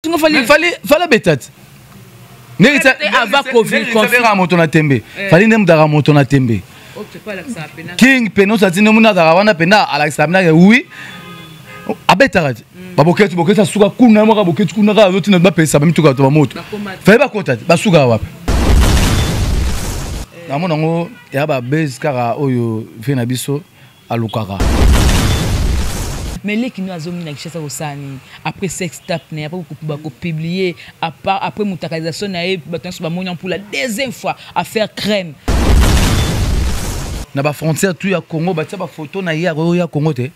Mais Fally Fally abeta ti ndenge moto na tembe eh. Fally nde moto azalaka moto na tembe king pene osati nde mona azalaka wana mpenza alakisaka mpenza oui abetaka ti mm. baboketi boketi asuka kuna moko boketi kuna kaka azotina bapesa bamituka bato bamoto Fally bakota ti basukaka wapi eh. namona yango ya babase kaka oyo vie na biso alukaka. Mais leki no azongi na Kinshasa kosala nini après sex tape na ye après ko publier à part après mutakalisation na ye bato nyonso bamoni pour la deuxième fois affaire crème. Na ba frontière tout ya Congo batia ba photo na ye akoya Congo te.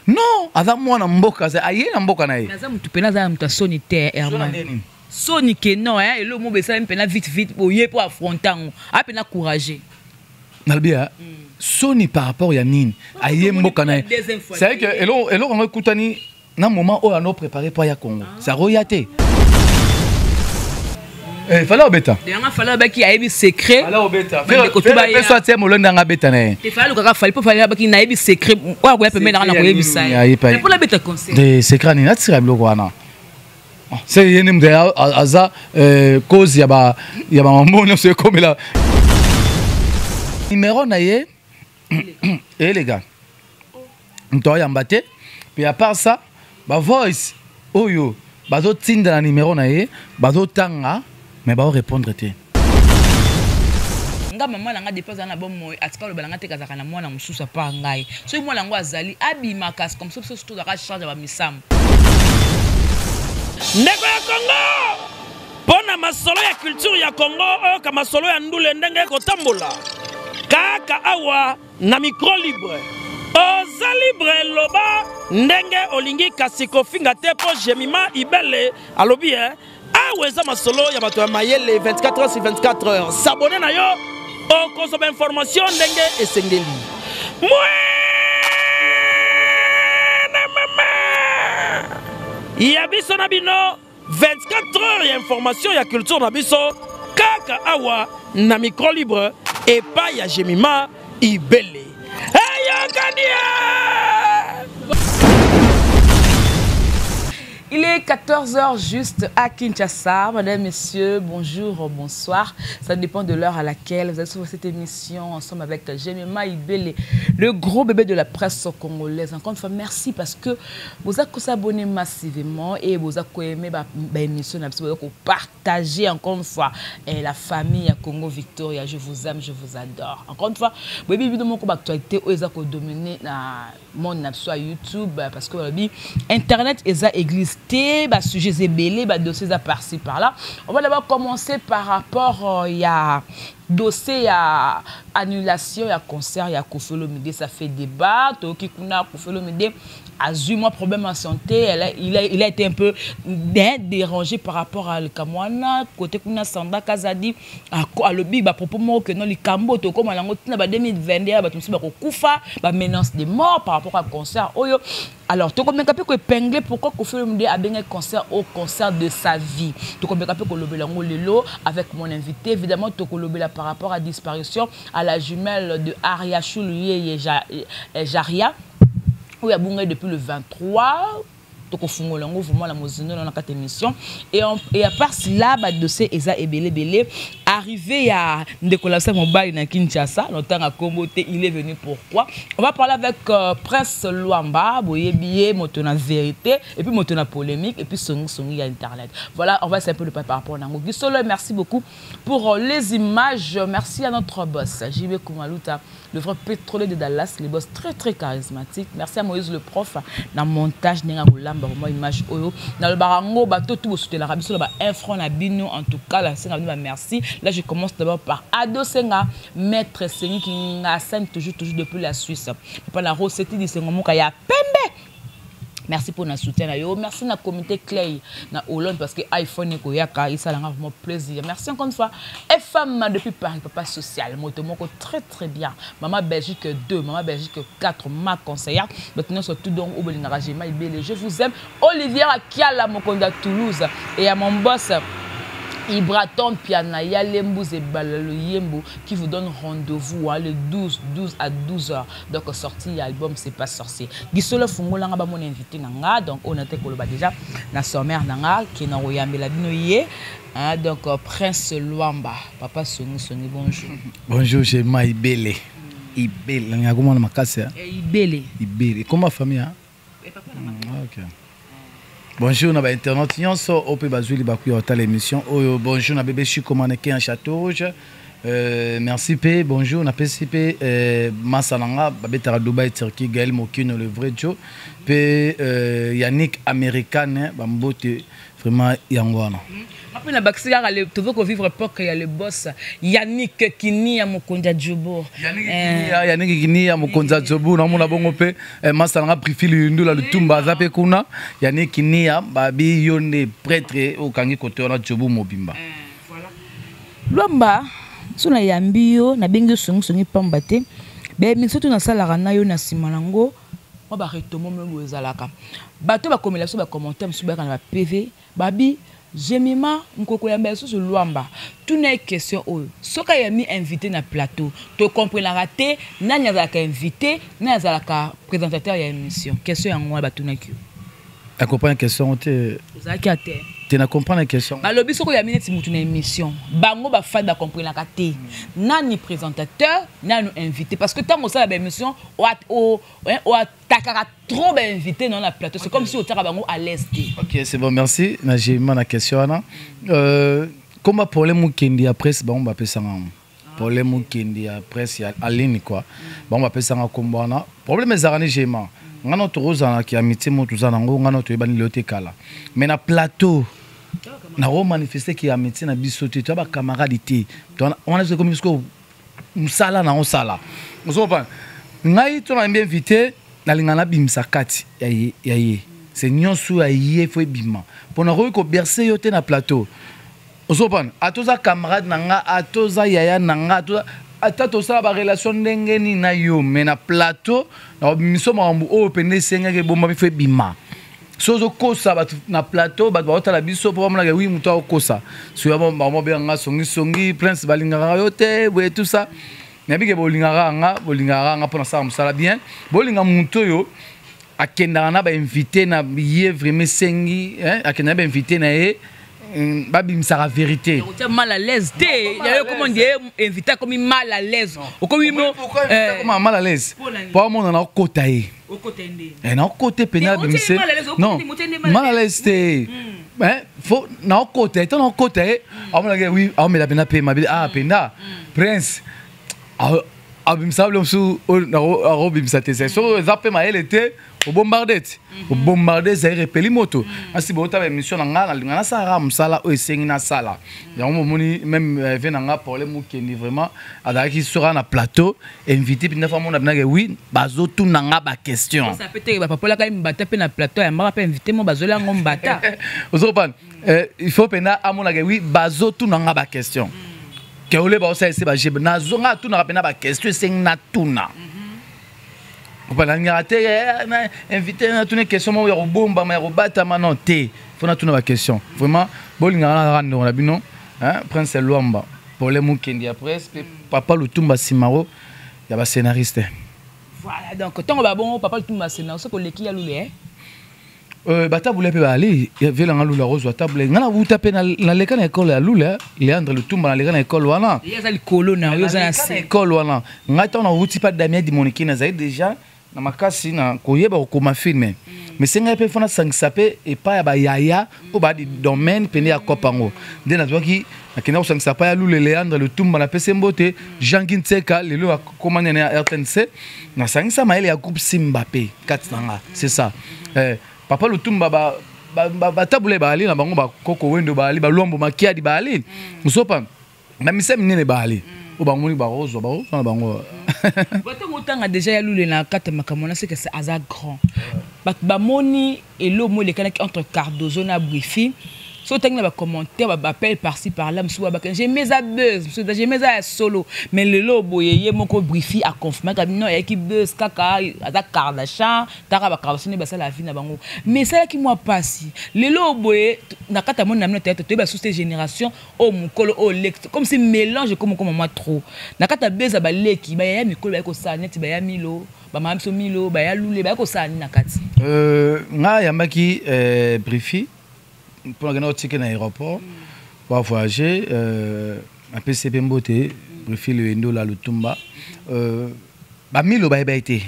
Non, aza mwana mboka, aye na mboka na ye. Aza mutu pena aza mutu ya soni te Herman. Soni ke non hein eloko moko esalemi pena vite vite oye po affronter yango. A pena courageux. Nalobi ya soni par rapport ya nini aye mboka na ye. C'est que eloko eloko yango ekutani na moment oyo ano préparer po aya Congo. Ça roya te. Eh, fallait obeta. Yanga fallait abaki ayebi secret. Fallait obeta. Fallait soit tie molonda nga beta na ye. Te fallait kaka fallait po fallait abaki nayebi secret. Oyo akoya pembeni nanga na koyebisa ye. Po la beta conseil. De secret nini atira biloko wana. Ah, se ye nde moto aza euh, cause ya ba ya ba mambo nyonso ekomela numero na ye eleka moto ayamba te mpe à part ça ba voice oyo bazotinda na numero na ye bazotanga mais baorépondre te. Nga mama na nga depuis azala na bomoi atika oloba na nga te kazalaka na mwana mosusu apart ngai soki mwana yango azali abima kasi comme ça biso tozalaka charge ya bamisamu. Ndeko ya Congo, mpo na masolo ya culture ya Congo, oyoka masolo ya ndule ndenge ekotambola kaka awa na micro libre. Oza libre, loba ndenge olingi, kasi kofinga te, mpo Jemima Ibele alobi eh, awa eza masolo ya bato ya mayele 24 heures sur 24 heures. S'abonner na yo, okozwa ba information ndenge esengeli. Mwana mama ya biso na bino 24 heures ya information ya culture na biso kaka awa na micro libre epai ya Jemima Ibele. Eyokani! Il est 14h juste à Kinshasa. Madame, Messieurs, bonjour, bonsoir. Ça dépend de l'heure à laquelle vous allez suivre cette émission ensemble avec Jemima Ibele, le gros bébé de la presse congolaise. Encore une fois, merci parce que vous avez s'abonné massivement et vous avez aimé l'émission, vous avez partagé encore une fois et la famille à Congo Victoria. Je vous aime, je vous adore. Encore une fois, vous avez évidemment comme actualité où ils ont dominé la monde na biso ya YouTube parce que balobi internet eza église te, ba sujets ebele, ba dossiers eza par-ci par-là. On va d'abord commencer par rapport ya dossier ya annulation ya concert ya Koffi Olomide. Ça fait débat. Toyoki kuna Koffi Olomide azwi mwa problème en santé, elle a, il, a, il a été un peu bien dérangé par rapport à likambo côté kuna Sandra Kazadi alobi ba propos moko que non likambo tokóma nango ntina ba 2022 bato mosusu bakokufa, ba menace de mort par rapport à concert oyo. Alors tokomeka mpe koépingler pourquoi Koffi Olomide abengaki concert au concert de sa vie. Tokomeka mpe kolobela yango lelo avec mon invité. Évidemment tokolobela par rapport à disparition à la jumelle de Ariachou Luyeye Jaria oyo abungai depuis le 23. Tokofungola yango vraiment na mozindo na kati émission. Et, en, et à part cela, ba dossier eza ebele ebele. Arrivé ya ndeko la sa mobali na Kinshasa, notanga kombo te, il est venu pourquoi? On va parler avec Prince Luamba, boyebiye moto na vérité et puis moto na polémique et puis songi songi ya internet. Voilà, on va essayer un peu de parler par rapport à nango. Gisolo, merci beaucoup pour les images. Merci à notre boss JB Kumaluta, le vrai pétrolier de Dallas, le boss très très charismatique. Merci à Moïse le prof dans montage nenga kolamba vraiment image oyo. Dans le barango bato tout soutenir la biso ba un franc na bino en tout cas la senga bino merci. Là je commence d'abord par Ado Senga, maître Sengi qui ngassane toujours toujours depuis la Suisse. Papa la Rosette dit Senga moka ya pembe. Merci pour notre soutien. Merci na comité Clay na Hollande parce que iPhone ekoyaka ça l'a vraiment plaisir. Merci encore une fois. FM depuis Paris, papa social, moto moko très très bien. Maman Belgique 2, maman Belgique 4, ma conseillère. Maintenant surtout donc au Bolingara Jema Ibele. Je vous aime. Olivier Akiala Mokonda Toulouse et à mon boss Ibraton Piana Yalembu Zebala Loyembo qui vous donne rendez-vous, hein, le 12 12 à 12h. Donc sortie album C'est pas sorcier. Gisolo fungola nga ba mon invité na nga, donc on a te koloba déjà na sommaire na nga qui na royambela bino ye, hein, donc Prince Luamba, papa Soni Soni, bonjour. Bonjour, j'ai Maïbele. Ibele, nga komona makasi, hein. Ibele. Ibele. Comment famille, hein? Et papa na mm, OK. Bonjour na ba internautes nyonso oyo mpe bazwi libaku ya kotala émission oyo. Bonjour na bébé Chico Mannequin Château Rouge. Merci mpe bonjour napesi mpe masa na nga babetaka Dubai Turquie, Gaël Mokino le vrai Joe mpe Yannick Americane, bambote vraiment yango wana. Mpe na bakisi kaka tozo kovivre époque ya le boss Yannick Kinia, mokonzi ya Jobour. Yannick Kinia, mokonzi ya Jobour, namona bongo mpe masa nanga Prifili Yundula Lutumba aza mpe kuna. Yannick Kinia babi yo nde prêtre okangi kote wana Jobour mobimba. Lwamba, so nayambi yo, nabengi yo songisongi pamba te. Baémission to nasalaka na yo, na nsima nango mwa baretomo mo ezalaka, bato bakomela biso bacommentaire mosusu, bayaka na baPV babi Jemima nkoko yamba lisusu Lwamba, tuna ye question oyo: soki ayami invité na plateau, tokomprenaka te nani azalaka invité, nani azalaka présentateur ya émission. Question yango wana batunaki yo. Acomprendre question te. Ozalaki ya te. Te, na comprendre question. Balobi soki oyambi neti mutu na émission, bango bafani bakomprenaka te nani présentateur, nani invité, parce que ntango osala baémission, oatakaka trop bainvité na na plateau, c'est comme si otiaka bango à l'aise te. Ok, c'est bon, merci na Jemima na question wana. Komba problème mokendi ya presse, bango bapesanga yango problème mokendi ya presse ya aline quoi. Bango bapesanga kombo wana. Problème ezalaka ni Jema nga na tokozalaki amitié mo toza nango, nga na toyebani lelo te, kala, mais na plateau nakomanifeste ki amitié na biso te, toya bacamarade te. Wana soki ekomi sikoyo mosala na osala, ozopana ngai to nayembi invité, nalinga nabimisa kati ya ye, c'est nyonso ya ye fo ebima mpo nakoki koberse yo te na plateau, ozopana. Ata oza camarade na nga, ata oza yaya na nga, ata tosala barelation ndenge nini na yo, mais na plateau nakobimisa makambo oyo pende esengaki ebombami fo ebima. So ozokosa bato na plateau, bato baotala biso mpo bamonaka wi moto akokosa. So bango babenganga songisongi, Prince balingaka yo te boye, tout ça. Nayebi ke bolingaka nga, bolingaka nga mpo nasala mosala bien. Bolinga moto oyo akendaka na bainvité na ye, vraiment esengi akendaka na bainvité na ye, babimisaka vérité. Otia mal à l'aise te yayo, comment dire, invité akomi mal à l'aise, okomi mo koma mal à l'aise po amona na okota ye, na okota pena abimise non mal à l'aise te, fo na okota ye to na okota ye, amonaka oui, aomela pena pema ah pena Prince abimisaka bilo mosusu akobimisa te. Soki eza mpe mayele te, obombarde te, obombarde Zaire epeli moto. Asi bootala émission na ngai, nalinga nasalaka mosala oyo esengi nasala yango. Momoni même ve na nga problème mokendi, vraiment azalaki soka na plateau invité mpenza fa mona mpinake wi bazotuna nga baquestion. Bapapolaka mbata mpe na plateau, yambaka mpe invité mo bazoli yango mbata. Ozopana, il faut mpenza amonaka wi bazotuna nga baquestion ke ole baosala ese bagebe nazonga atunaka mpena baquestion esengi natuna. Nalingaka te invité natuna question moko ya kobombama, ya kobatama, non te, fo natuna baquestion. Vraiment bolingaka na kaka ndeko na bino Prince Lwamba, problème mokendi ya presse mpe papa Lutumba Simaro ya bascénariste. Voilà, donc ntongo babongo papa Lutumba scénariste, soki oleki ya lule. Batabule mpe baali velanga lula kozwa table. Ngai nabuta mpe naleka na ekole ya lule Leandre Lutumba, naleka na ekole wana. Eza likolo na yo, eza na se ekole wana. Ngai ntango nawuti mpa Damien Dimoniki, nazali déjà na makasi na koyeba kokoma film, mais sengai mpe fo nasangisa mpe epai ya bayaya oyo badi domaine pene ya kopa yango nde nazwaki, nakenda kosangisa epai ya lule Leandre Lutumba, napesi mbote Jean Kintseka, lelo akoma nene ya RTNC. Nasangisa mayele ya groupe Simba mpe kati na nga, c'est ça. Papa Lutumba, batabule baali na bango, bakoko wendo baali, balwambo makiadi baali, mosopa na misa minene baali oyo bangomoni bakozwa bakozwa na bango. Batango otanga déjà ya lule na kati ya makambo wana, seke aza grand. Bato bamoni elo mo elekanaki entre Cardozo na Brifi. So otangi na bacommentaire, baappel par-ci par-là, mosusu babaka Jeme eza buzz, mosusu Jeme eza ya solo. Mais lelo boye, ye moko Brifi aconfirmaka bino ayaki buzz kaka, aza Kardashian, taka bakardashian nde basala vie na bango. Mais esalaki mwa mpasi. Lelo boye, na kati ya moni na bino théâtre, toyeba susu te génération oyo mokolo oyo leki, comme si mélange ekoma koma mwa trop na kati ya buzz ya baleki, bayaya mikolo baye kosala neti baya Milo, bamama biso Milo, baya Lule, baya kosala nini na kati? Ngai ayambaki Brifi mpona kende otike na aéroport po avoyage. Apesi mpe mbote Brifi Loyendola Lutumba. Bamilo bayebaki te,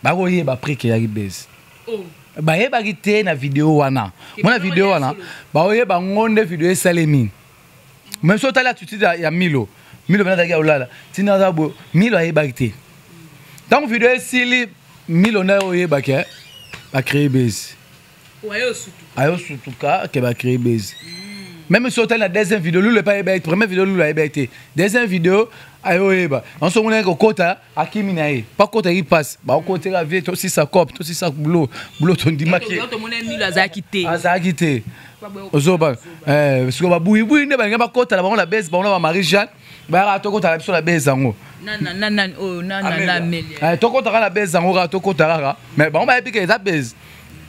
bakoyeba prix ke eyaki buzz. Bayebaki te na video wana. Mona video wana, baoyeba ngo nde video esalemi. Même so otali attitude ya Milo, Milo mpe azalaki ya kolala ntina aza boye. Milo ayebaki te. Ntango video esili, Milo nde oyebaki bacréer buzz, ayosutuka ke bacréer buzz. Même si otali na deuxième vidéo, Lulu epa ayebaki. Première vidéo, Lulu ayebaki te. Deuxième vidéo, ayoyeba. Anso omoni kokota, akimi na ye pakota eki mpasi, bakoteka vie, tosisa cop, tosisa bulo bulo, tondimaki. Azalaki te. Azalaki te. Ozoba sikoyo babuyibuyi nde balingi bakota na bango na buzz, bango na bamarie Jeanne bayaka, tokota na biso na buzz yango. Tokota kaka na buzz yango, kaka tokota kaka. Mais bango bayebi ke eza buzz.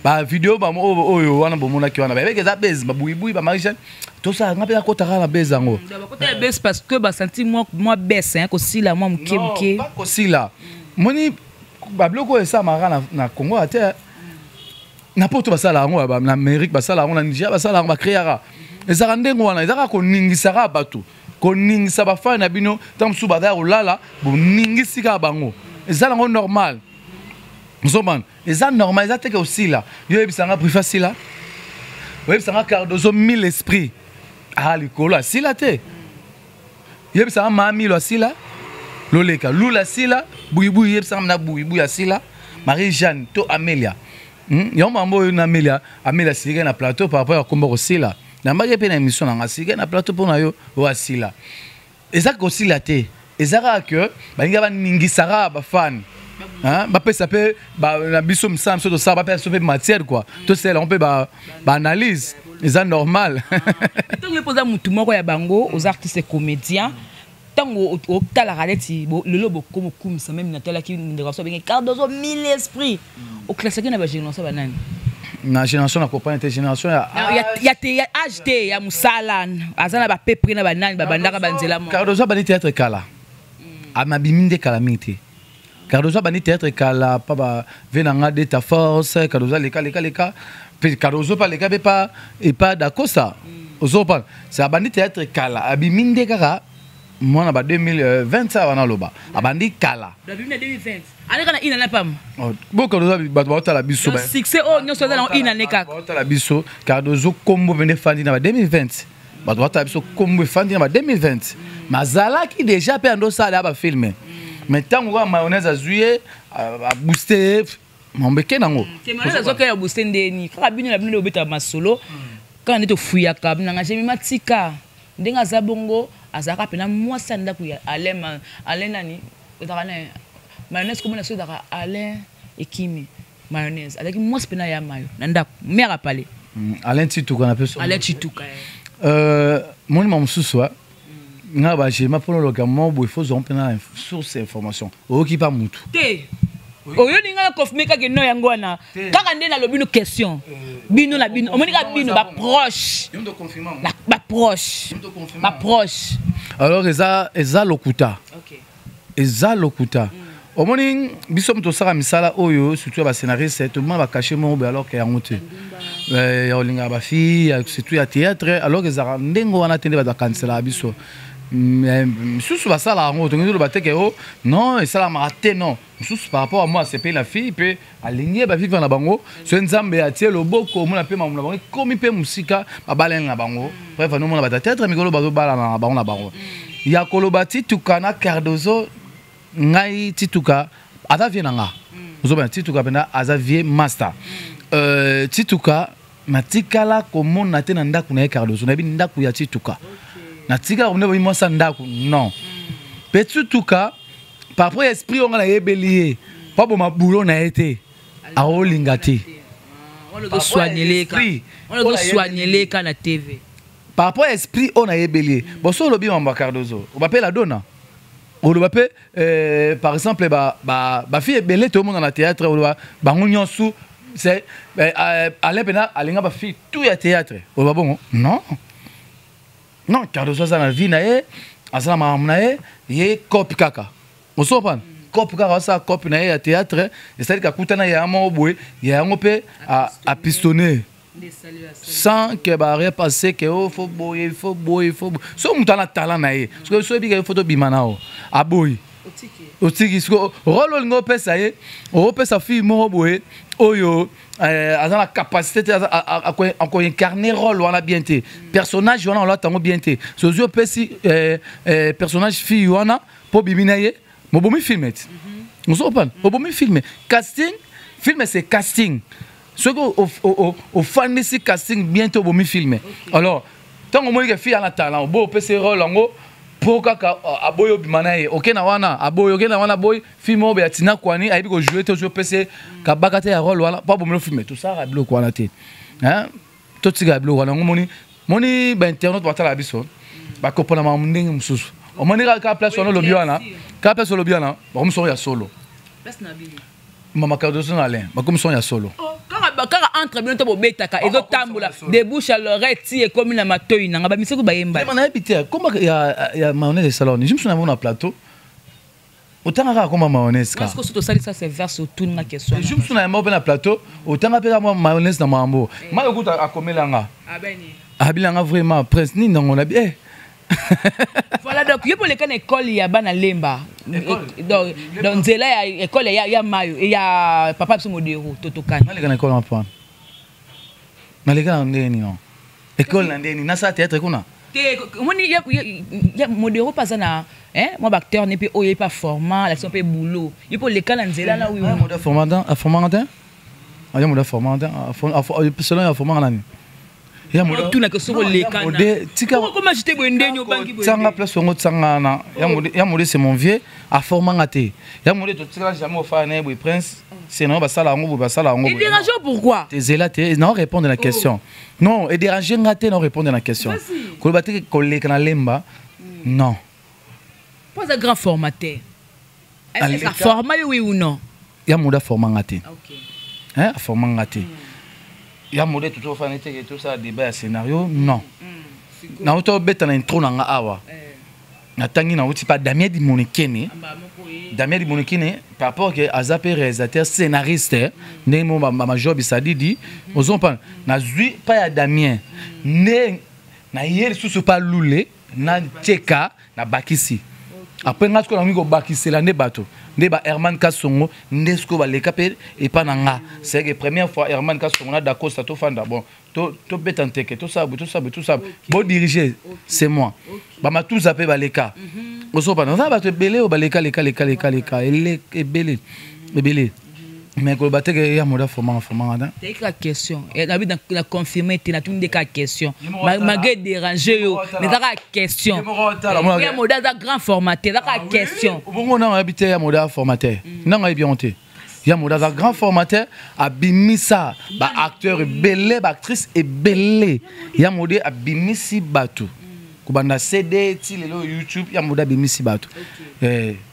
Bavideo oyo wana bomonaki wana, bayebi ke eza buzz. Babuyibuyi, bamarie Jeanne, tosala nga mpe nakota kaka na buzz yango. Bakota ya buzz parce que basanti mwa baisse kosila mwa moke moke. Kosila moni babiloko oyo esalamaka na Congo ate, na Poto basala yango, na Amérique basala yango, na Nigeria basala yango. Bacréaka, ezalaka ndenge wana, ezalaka koningisaka bato, koningisa bafani na bino. Ntango mosusu baza ya kolala, boningisi kaka bango, eza nango normal. Ozomana, eza normal, eza teke osila. Yo oyebisanga Brifa asila, oyebisanga Cardozo mille esprit aa likolo asila te, yebisanga maa Milo asila, loleka Lula asila, Buyibuyi, yebisanga na Buyibuyi asila, Marie Jeanne to Amelia. Yango mambo oyo na Amelia, Amelia asilike na plateau par rapport ya komba kosila. Nambaki mpe na émission nanga, asilike na plateau mpo na yo oyo asila. Eza kosila te, eza kaka ke balingi baningisaka bafani, bapesa mpe na biso misala biso tosala, bapesa biso mpe matière quoi, tosala yango mpe baanalyse, eza normal. Ntango mpe oza motu moko ya bango, oza artiste comédien, ntango otalaka neti lelo bokoma okumisa, même natalaki ndeko biso abenge Cardozo mille esprit, oclassaki na bagénération banani? Na génération na comprendre te, génération ya Ya te, ya age te, ya mosala, aza na bapepre na banani babandaka banzela moko. Cardozo abandi théâtre kala, amabimi nde kala mingi te. Cardozo abandi théâtre kala pa bave na nga Deta Force. Cardozo aleka leka leka mpe, Cardozo mpe aleka mpe pa epa Dacosta. Ozopana se abandi théâtre kala, abimi nde kaka mwana ba 2020 sa wana aloba abandi kala. Abimi na 2020, aleka na ina na pam. Bo Cardozo, bato baotala biso. Succès oyo nyonso aza nango ina ne kaka. Baotala biso, Cardozo kombo pende efandi na ba 2020. Bato baotala biso, kombo efandi na ba 2020, mais azalaki déjà mpe andosala ya bafilme. Mais ntango kaka mayonnaise azwi ye, abooste ye, mambo eke nango. Mayonnaise azwaki ya booste ndeni kaka bino na bino nde obetaka masolo kaka nde tofuyaka nanga. Jemima tika ndenge aza bongo, azalaka mpena mwasi ya ndako ya Alain. Alain nani ezalaka na mayonnaise, komona so ezalaka Alain Ekimi. Mayonnaise azalaki mwasi mpena ya mayo na ndako, mare apale. Alain Tituka na peso. Alain Tituka. Monima mosusu nga bagema mpona oloka mo boye, faut ozwa mpena source information, oyoki mpa mutu. Te, oyo ninga na confirme kaka eno yango wana kaka nde nalobi no question bino na bino, omoni kaka bino baproche, baproche, baproche. Alors eza lokuta, eza lokuta. Omoni biso moto tosala misala oyo, surtout ya bascénariste, tomona bacachet moko boye, alors ke yango te ya kolingaka bafille, surtout ya théâtre. Alors ezalaka ndenge wana te nde bato bakaniselaka biso. Misusu basalaka yango, tongi toloba te ke o non, esalamaka te, non. Mosusu par rapport à moi, asepeli na fille mpe alingi ye, bavivre na bango. Soki Nzambe atie loboko, omona mpe makambo na bango ekomi mpe mosika, babalani na bango. Bref, anomona bato ya théâtre mikolo bazobalana na bango na bango. Ya koloba Tituka na Cardozo, ngai Tituka aza vie na nga. Ozobana Tituka mpenza aza vie master. Tituka natikala komona te na ndako na ye. Cardozo nayebi ndako ya Tituka, natikala komona boyi mwasi ya ndako, non. Mpe Tituka, par rapport ya esprit oyo nga nayebeli ye, mpo aboma bulo na ye te, aolinga te. Ozosoigneleka na TV. Par rapport à esprit oyo nayebeli ye. Bon, so olobi mambo ya Cardozo, obapela Dona, oloba mpe par exemple bafille ebele toomona na théâtre, oloba bango nyonso c'est Alain mpena alinga bafille tout ya théâtre, oloba bongo? Non, non, Cardozo aza na vie na ye, aza na makambo na ye, ye cope kaka, osopana cope kaka, asala cope na ye ya théâtre. Esali kakutana ya moko boye ya yango mpe apistonné sans que ba passer que oh, faut boye, faut boye, faut boye. So moto ana talent na ye, soki so oyebika ye, faut tobima na o aboyi, otiki. Siko rôle olingi opesa ye, opesa fille moko boye oyo aza na capacité te akoincarne rôle wana bien te, personnage wana olata yango bien te. So ozwi, opesi personnage fille wana mpo bimi na ye, mobomi film ti ozopana, obomi film. Casting, film c'est casting. Soki ofandisi casting bien te, obomi film. Alors ntango omoni ke fille ana talent, oboyi opesi rôle yango mpo kaka aboyi obima na ye, oke na wana aboyi, oke na wana aboyi, film oyo ya tina kwani ayebi kojouer te, ozwi opesi kabaka te ya rôle wana mpo abomeli film. Tosalaka biloko wana te, totikaka biloko wana yango. Moni moni bainternet batalaka biso, bakopona makambo ndenge mosusu. Omoni kaka place wana olobi wana, kaka place olobi wana, bakomi songo ya solo. Mama Cardozo na Alain bakomi songo ya solo. Kaka entre bino to bobetaka, ezotambola de bouche à l'oreille ti ekomi na matoi nanga, bamiseko bayemba. Nayebi te komba ya mayonnaise esala wani. Jimso na na plateau otanga kaka komba mayonnaise. Kaka tosalisa se verse, otuninga question. Jimso na yamba mpe na plateau, otanga mpe kaka mayonnaise na mambo mai okuta akomelanga abilanga vraiment prince nini nango nabi eh. Voilà, donc yo mpo oleka na école ya bana Lemba, donc nzela ya école ya mayo ya papa biso Modero totokani. Naleka na école mapa, naleka na ndenge nini? École na ndenge nini? Nasala théâtre kuna? Te, omoni ya Modero mpe aza na mwa baacteur ne mpe oyo ye mpe aforma, alakisi mpe boulot. Ye mpo oleka na nzela na oyo. Aformanga te, aya modo aformanga te, selon aformanga nani? Otunaka soki olekana te boye ndeni obangi. Tianga place yango, tianga wana ya mode, c'est mon vieux, aformanga te. Ya mode totikala jamais ofala na ye boye, prince c'est nango basala yango boye, basala yango. Edérange pourquoi? Tezela te, nao répondre na question. Non, edérange nga te, nao répondre na question. Koloba te koleka na Lemba, non. Po aza grand formateur, aforma yo, oui ou non? Ya mode aformanga te, aformanga te. Ya mode tozofana te tosala débat ya scénario, non. Nauti obeta na intro na nga awa, natangi nauti pa Damien Dimonekene. Damien Dimonekene, par rapport ke aza mpe réalisateur scénariste ndenge mo bamajor bisadidi ozompa, nazwi pa ya Damien nde naye lisusu pa Lule na Tieka nabakisi. Après nga sikoyo nangi kobakisela nde bato nde ba Herman Kasongo nde sikoyo baleka mpe epa na nga. C'est que première fois Herman Kasongo na Dacosta tofanda, bon, tobeta nteke, tosala boye, tosala boye, tosala boye, bodirige, c'est moi. Bamatuza mpe baleka, ozopana naza bato ebele oyo baleka leka leka leka leka ebele ebele, mais koloba te ke ya moda formanga formanga. Te, kaka question nabi na confirme te, natuni nde kaka question malgré déranger yo, mais eza kaka question. Ya moda aza grand formateur, eza kaka question. Bongo nanga yebi te ya moda formateur, nanga yebi yango te. Ya moda aza grand formateur, abimisa baacteur ebele, baactrice ebele. Ya mode abimisi bato kobanda CD ti lelo YouTube. Ya mode abimisi bato.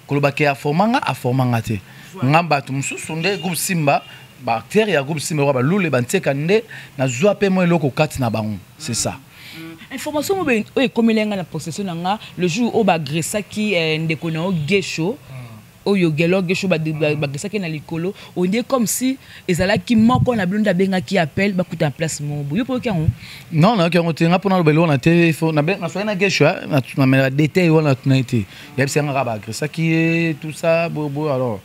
Koloba ke aformanga, aformanga te. Nga bato mosusu nde groupe Simba, baacteur ya groupe Simba oyo balule bantieka nde nazwa mpe mwa eloko kati na bango, c'est ça. Information oyo ekomeli nga na possession na nga le jour oyo baagressaki ndeko na yo Gesho, oyo Gelo Gesho, bagresaki na likolo, on dirait comme si ezalaki moko na bino nde abengaki appel, bakuta na place moko boye. Yo mpo oyoki yango? Non, nayoki yango te. Nga mpona aloba eloko na te, nasoki na Gesho na détail wana, natuna ye te. Yebisi yanga kaka baagressaki ye, tout ça boye. Alors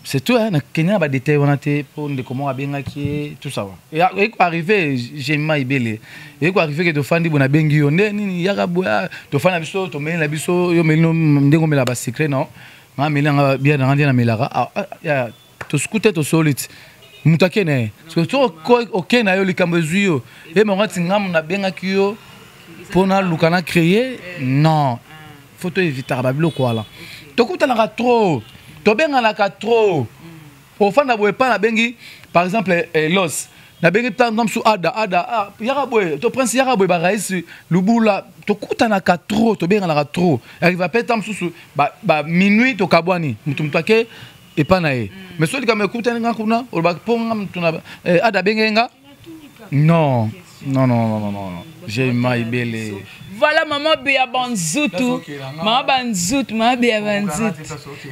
c'est tout, hein, nakende na badétail wana te mpo ndeko moko abengaki ye, tout ça. Eko arrive jema ebele, eko arrive ke tofandi boye, nabengi yo nde nini, yaka boye, tofandi na biso, tomeli na biso, yo meli ndenge omela basecret. Non, nga meli nanga bière nanga nde namelaka, tosuku te, tosoli ti moto ake na ye. So oke na yo, likambo ezwi yo ye mongo ti ngamu nabengaki yo mpo naluka na créer. Non, faut toevitaka babiloko wana. Tokutanaka trop, tobenganaka trop, ofanda boye pa nabengi. Par exemple, los nabengi ntango mosusu Ada, Ada, ah, yaka boye to Prince, yaka boye, barais Lubula, tokutanaka trop, tobenganaka trop. Arrive mpe ntango mosusu ba minuit tokabwani, motu motu ake epa na ye. Mais soki likambo ekutani nga kuna, olobaka mpo nga motu na Ada abenge nga, non, non, non, non, non, non, Jema Ibele. Voilà, maman Béa Banzutu. Maman Banzutu, maman Béa Banzutu.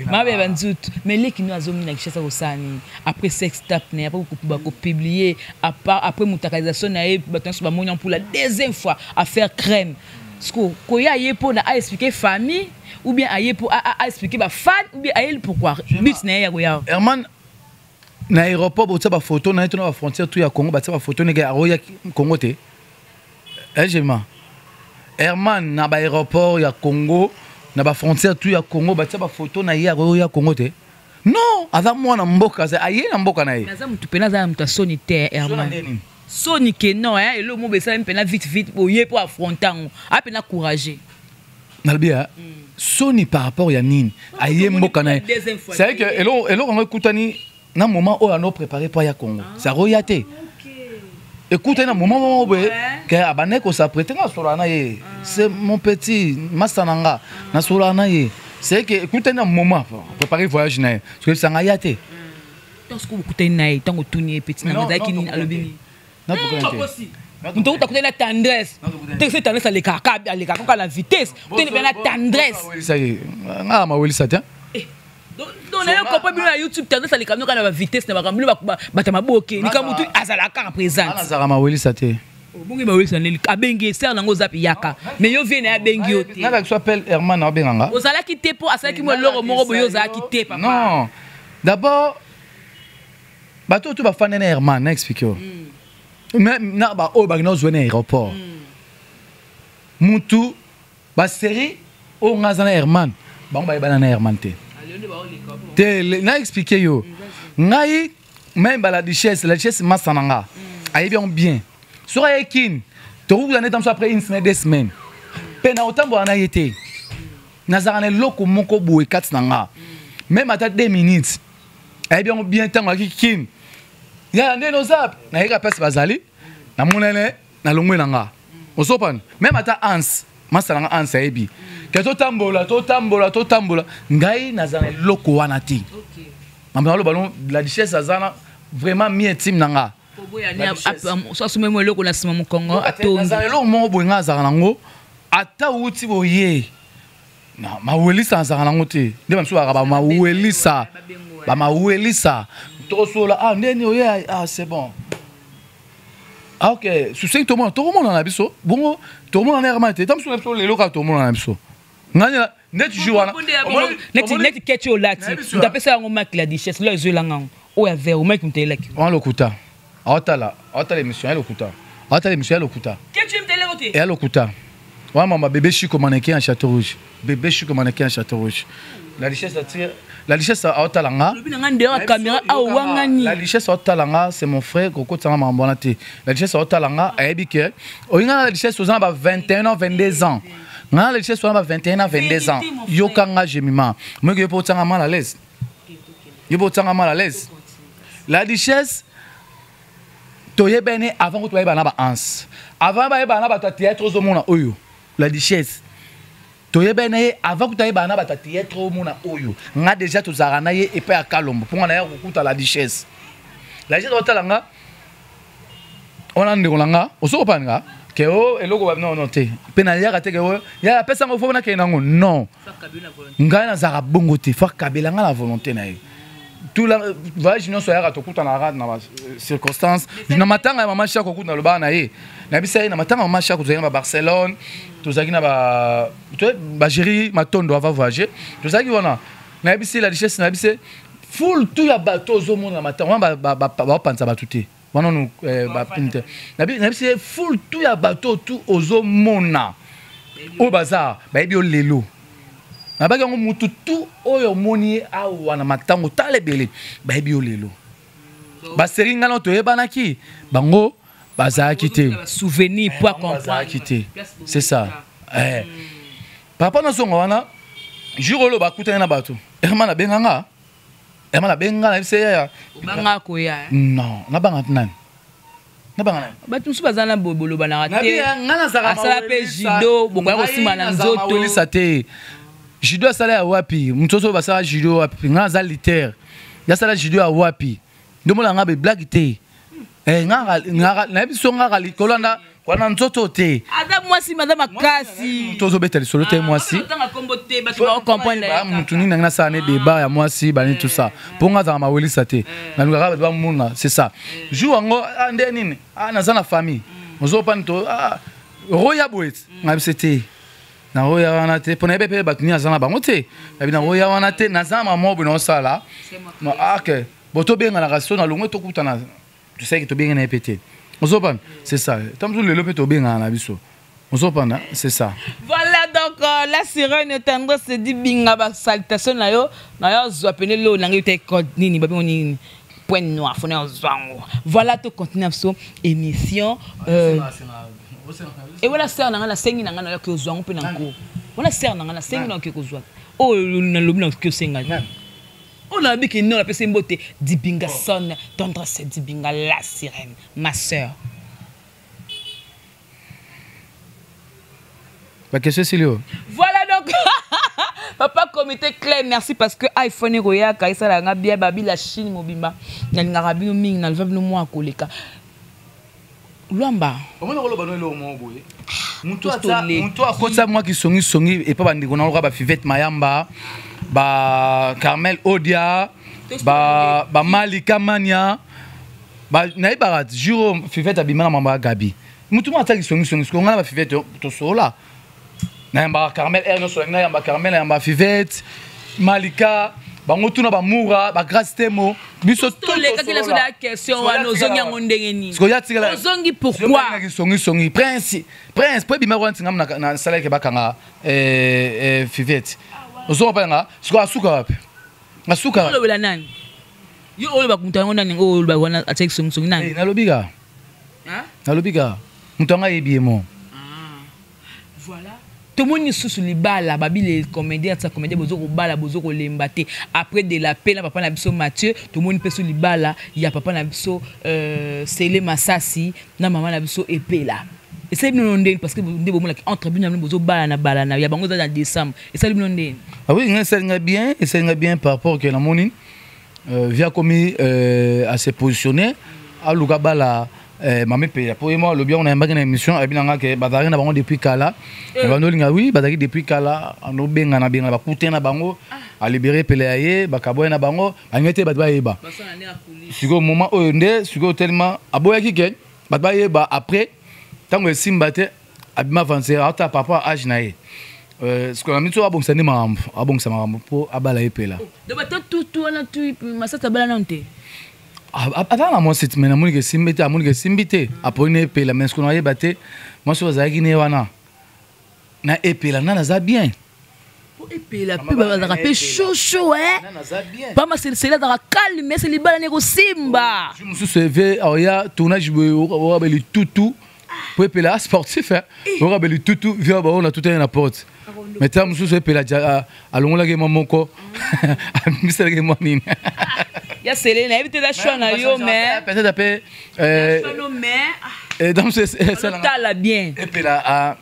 Maman Béa Banzutu. Mais les qui nous azongi na Kinshasa kosani après sex tape na après ko publier, à part après mutakalisation na ye, bato nyonso bamoni pour la deuxième fois affaire crème. Siko koya ye po na a expliquer famille ou bien aye po a expliquer ba fan ou bien aye pourquoi but na ye ya koya? Herman na aéroport, botia bafoto na ye to na bafrontière tout ya Congo, batia bafoto ndenge aroya Congo te. Ejema Herman na baaéroport ya Congo, na bafrontière tout ya Congo, batia bafoto na ye, aroya Congo te. Non, aza mwana mboka, aye na mboka na ye. Aza motu mpena, aza moto asoni te Herman, soni ke non, eloko mo besalami mpena vite vite oye mpo affronte yango, apena courageux. Nalobi ya soni par rapport ya nini? Aye mboka na ye. C'est vrai que eloko yango ekutani na moment oyo ano préparé mpo aya Congo, saroya te. Ekutani na moment moko boye ke abandaki kos'apprêter. Nga nasolaka na ye, c'est mon petit masa na nga, nasolaka na ye. C'est que ekutani na moment préparé voyage na ye, soki ebisanga ya te. Ntango okutani na ye, ntango otuni ye, petit na azalaki nini, alobi nini? Moto okuta kutani na Tendresse te, se Tendresse alekaka, alekaka kaka na vitesse, kutani mpe na Tendresse. Nga mawelisa te. Donc nayo comprendre bino na YouTube, Tendresse aleka bino kaka na bavitesse na makambo bino bato maboke, likambo tu azalaka kaka présente. Nazalaka mawelisa te. Obongi mawelisa ndeni abengi esere nango, oza mpe yaka, mais yo vie na ye abengi yo te. Nalaki so appel, Herman abenganga. Ozalaki te mpo asalaki mwa eloko moko boye, ozalaki te, papa. Non, d'abord bato oyo to bafandi na Herman, na explique yo na baoyo bakenda kozwa na aéroport, mutu basérie oyo nga aza na Herman, bango bayebana na Herman te te. Na explique yo, ngai même ba la Duchesse, la Duchesse masa na nga ayebi yango bien. Soki aye Kini, tokokuta nde tamoso après une semaine, 2 semaines, mpe na kotambola na ye te. Nazalaka na eloko moko boye kati na nga, même ata 2 minutes, ayebi yango bien. Ntango ayaki Kini, yaya ndeni oza, nayeka place bazali, namonene, nalongwe na nga, ozopana. Même ata Anse, masa na nga Anse ayebi ke totambola, totambola, totambola. Ngai naza na eloko wana te. Mambo naloba no, la Duchesse aza na vraiment mi intime na nga. Asomemi eloko na nsima mokongo atongi. Nazala eloko moko boye, nga azalaka nango, ata wuti boye na mawelisa, nazalaka nango te. Nde bamisu bakaka bamawelisa, bamawelisa. Tokosola, ah, ndeni oye, ah, c'est bon, ah, ok, susengi tomona, tokomona na biso bongo, tokomona na Herman te. Ta mosu na biso lelo kaka tomona na biso ngani neti jour wana. Neti keti olati, moto apesa yango maki, la Duchesse lo ezwelanga yango oyo ya vert, omaki moto ayelaki. Wana lokuta, aotala, aotala émission ya lokuta, aotala émission ya lokuta. Keti moto ayelaki te. Eya lokuta wana mama. Bébé Chico, mannequin ya Château Rouge, Bébé Chico, mannequin ya Château Rouge. La Duchesse atire, la Duchesse aotala nga. Lobi na nga ndeyaka caméra awangani. La Duchesse aotala nga, c'est mon frère, kokotisanga makambo wana te. La Duchesse aotala nga, ayebi ke oyo nga na la Duchesse oza na ba 21 ans, 22 ans. Nga na la Duchesse wana ba 21 ans, 22 ans. Yoka nga, Jemima, moki yo mpo otianga mal à l'aise, yo mpo otianga mal à l'aise. La Duchesse toyebene avant ko toyebana na ba Anse, avant bayebana na bato ya théâtre. Ozomona oyo la Duchesse toyebene ye avant kuta yebana na bato ya théâtre. Omona oyo nga déjà tozalaka na ye epai ya Kalombo, mpo nga naya kokuta la Duchesse. La Duchesse otala nga wana, ndeko na nga, osokopana nga ke o eloko non, non te, mpe nayaka te ke o ya apesa yango fo nakende nango. Non, ngai nazalaka bongo te, fo akabela nga na volonté na ye. Tout la voyage nyonso ayaka, tokutanaka na bacirconstance. Na matanga ya mama Shako kutu nalobaka na ye, nayebisa ye na matanga ya mama Shako, tozalaki na babarcelone, tozalaki na bagéri Matondo ava voyager, tozalaki wana. Nayebisi la Duchesse, nayebisi foule tout ya bato ozomona na matanga wana, baopanza bato te wana nu bapini te. Nayebisi ye foule tout ya bato tu ozomona oyo baza bayebi yo lelo, nabaki yango mutu tu oyo omoni ye awa na matango, tala ebele bayebi yo lelo. Baseri ngai na toyebanaki, bango bazalaki te. Souvenir po. Bazalaki te, c'est ça. Eh. Papa nazonga wana, jour oyo bakutani na bato, Herman abenganga. Yama nabenga na yebisa yaya. Obanga koya? Non, nabanga nani? Nabanga nani? Bato mosusu baza na boye, bolobanaka te. Nga nazalaka Asala mpe judo, bokoya kosimba na nzoto. Mawelisa te. Judo asala ya wapi? Moto oyo basala judo wapi? Nga naza lutteur, yasala judo ya wapi? Ndomona nga beblague te. Eh, nayebi so ngaka likolo anda wana nzoto te. Aza mwasi, maza makasi. Moto ozobeta lisolo te, mwasi. Otanga kombo te, bato bakocomprendre. Motu nini nangi nasala ne débat ya mwasi bani, tout ça, mpo nga azalaka mawelisa te. Nalingaka bato bamona, c'est ça. Jour yango nde nini, naza na famille, ozopani to roya boye ti nga biso te, naroya wana te, mpo nayebi mpe bato nini aza na bango te. Nabi naroya wana te, naza na mama boye naosala. Ok, bo tobenganaka so na longwe, tokutana, tosaki tobengana ye mpe te, ozopana, c'est ça. Ta mosusu lelo mpe tobengana na biso, ozopana, c'est ça. Voilà, donc la sirène Tendresse Dibinga, ba salutation na yo, na yo zwa pene lo na te code nini babengo nini, point noir fona yo zwango. Voilà, to continue biso émission et voilà, sœur na nga, nasengi na nga na yo ke ozwango mpe na nko. Wana sœur na nga, nasengi na yo ke kozwa oyo nalobi na ke osenga oyo nalobi ke non, napesi mbote Dibinga son Tendresse Dibinga, la sirène, ma sœur. Baquestion esili oyo. Voilà, donc papa comité clair, merci, parce que iPhone ekoyaka esalaka bien. Babi la Chine mobimba, nalingaka bino mingi, nalova bino mwa koleka Lwamba. Omona koloba no eloko moko boye, moto akotisa mwa kisongisongi epa bandeko na loka, bafivete Mayamba, ba Carmel Odia, bamalika mania, nayebaka jour oyo Fivete abima na mambo ya Gabi, motu moko atiaki songisongi. Sikoyo ngai na bafivete tosola, nayambaka Carmel aire nyonso, nayamba Carmel, nayamba Fivete, Malika, bango tuna bamura, bagrace temo, biso. Tolekaki na so na question wana, ozongi yango ndenge nini? Sikoyo ya. Ozongi pourquoi? Songisongi, prince, prince po ebima wana ntinga nasalaki bakanga Fivete, ozonga mpa sikoyo asuka wapi? Asuka. Olobela nani? Yo oyo moto yango nani oyo oloba wana atiaki songisongi, nani? Nalobi ka, nalobi ka moto yango ayebi ye mo. Voilà, tomoni lisusu libala babi les comédien, ata comédien bozo kobala, bozo kolemba te. Après de la paix na papa na biso Mathieu, tomoni mpe so libala ya papa na biso Sele Masasi na mama na biso Epela. Esali bino ndeni? Parce que nde bomonaki entre bino na bino bozobala na bala na ya bango eza na décembre, esali bino ndeni? Ah oui, ngai esalinga bien, esalinga bien par rapport ke namoni via komi à se positionner, aluka bala mame Peya, po ye moko alobi yango, nayambaki na émission, ayebi nanga ke bazalaki na bango depuis kala, bando olinga. Oui, bazalaki depuis kala, anobengana bengana bakute na bango, alibere pele ya ye, bakaboye na bango, balingi te bato bayeba. Sikoyo moment oyo nde sikoyo tellement aboyaki ke bato bayeba, après ntango esimba te, abima avance ata par rapport à âge na ye. Sikoyo na miso abongisa nde makambo, abongisa makambo mpo abala ye pela. Bato tutu wana tu Masasi abala nano te? Aza na mwasi te, mais namoniki esimbi te, amoniki esimbi te, aponi na Epela. Mais sikoyo nayeba te mwasi oyo azalaki ne wana na Epela nani aza bien. Po Epela mpe bazalaka mpe chaud, pamba Sele azalaka calme, ese libala ne kosimba. Mosusu eve oya tournage boye, oka litutu, po Epela sportif, oka litutu via bao na tutani na porte. Mais ta mosusu Epela alongolaki mwa moko, amisalaki mwa nini. Ya Sele, nayebi te, eza choix na yo, mais peut-être ape tala bien. Epela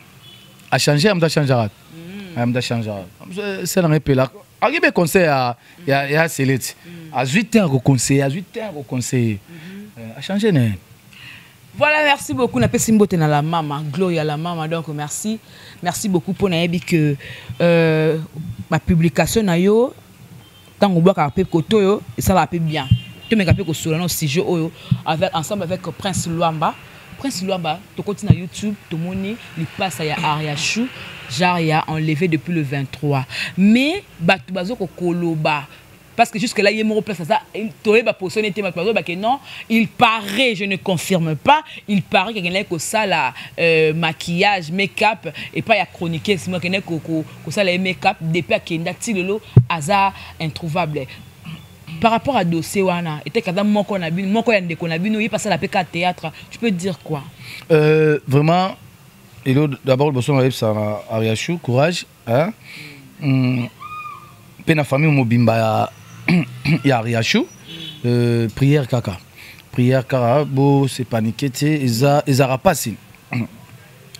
achange, ya moto achangeaka, ya moto achangeaka. Esalanga Epela akoki mpe conseil ya Sele ti azwi te, akoconseille, azwi te, akoconseille, achange na ye. Voilà, merci beaucoup. Napesi mbote na la mama, Gloria la mama. Donc merci. Merci beaucoup pour nayebi que ma publication na yo tango bwaka pe koto yo et ça va pe bien. To meka pe ko sola no sujet oyo avec ensemble avec Prince Luamba. Prince Luamba, to continue na YouTube, to moni lipasa ya Ariachou, genre ya enlevé depuis le 23. Mais bato bazo ko koloba parce que jusque là il y a mon place ça toyeba positionné te, bato que non, il paraît, je ne confirme pas, il paraît que akendaki kosala maquillage, make-up epai ya chroniqueuse mo, akendaki kosala ye make-up. Depuis akenda ti lelo aza introuvable. Par rapport à dossier wana, eteki aza moko na bino, moko ya ndeko na bino, ye pasala mpe ka théâtre, tu peux dire quoi? Vraiment elo d'abord liboso nayebisa na Ariachou courage, hein? Mpe na famille mobimba ya ya Ariachou, prière kaka, prière kaka, bo se paniquer te. Eza ezalaka mpasi.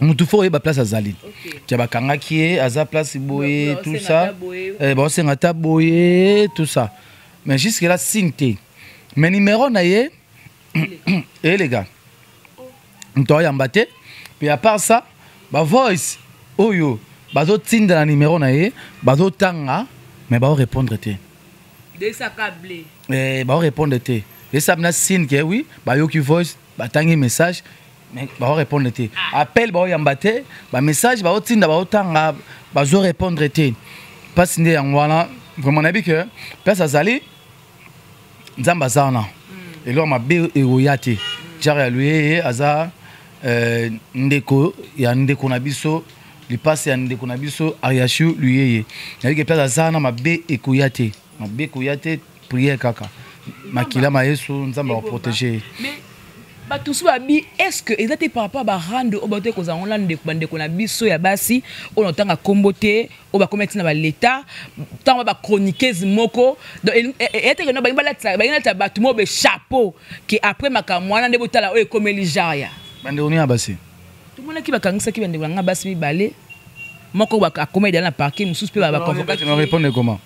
Mutu fo oyeba place azali, kia bakangaki ye, aza place boye, tout ça, baosenga ata boye, tout ça, mais jusque là signe te. Mais numéro na ye eleka, moto aoyamba te. Puis à part ça, bavoice oyo bazotinda na numéro na ye, bazotanga mais baorépondre te. Baorépondre te. Esa na signe ke oui, bayoki voice, batangi message, mais baorépondre te. Appel baoyamba te, bamessage baotinda, baotanga, bazorépondre te. Mpasi nde yango wana. Vraiment nayebi ke place azali, Nzambe aza wana, eloko mabe ekoya te. Jare ya Luyeye aza ndeko ya ndeko na biso, lipasi ya ndeko na biso Ariashu Luyeye. Nayebi ke place aza wana, mabe ekoya te, mabe ekoya te. Prière kaka, makila ma Yesu, Nzambe akoprotege ye. Bato mosusu babi, est ce que eza te par rapport barande oyo bato kozala ngo na ndeko, bandeko na biso ya basi oyo na otanga nkombo te, oyo bakomi ntina baleta ntango bachroniqueuse moko? Donc eya te keno balingi balatisa bato moko bechapeau ke après makambo wana nde botala oyo ekomeli Jaria. Bandeko nini ya basi? Tomonaki bakangisaki bandeko na nga basi mibale. Moko akoma edala na parquet, mosusu mpe baconvoquaki. Répondre comment?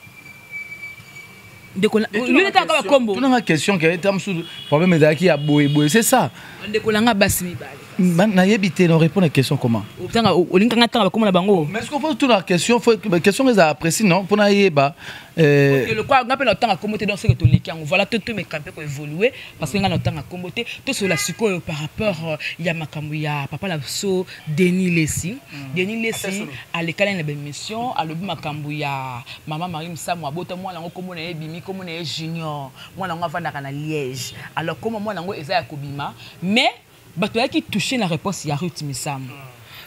Ndeko yo netaka bakombo. Tunanga question ke ta mosusu problème ezalaki ya boye boye, c'est ça. Ndeko na nga basi mibale. Nayebi te, na répondre question comment? Otanga olingi kanga tanga bakoma na bango. Mais est-ce qu'on faut tuna question, faut question eza précis, non, mpona yeba. Lokwa nga mpe na otanga kombo te, donc seke toleki yango. Voilà, to tomeka mpe koévolue parce que nga na otanga kombo te. Tosola sikoyo par rapport ya makambo ya papa na biso Denis Lesi. Denis Lesi alekani na baémission, alobi makambo ya mama Marie Misamu abota mwana yango, kombo na ye ebimi, kombo na ye Junior. Mwana yango avandaka na Liège. Alors kombo mwana yango eza ya kobima, mais bato bayaki touché na réponse ya Ruth Misamu.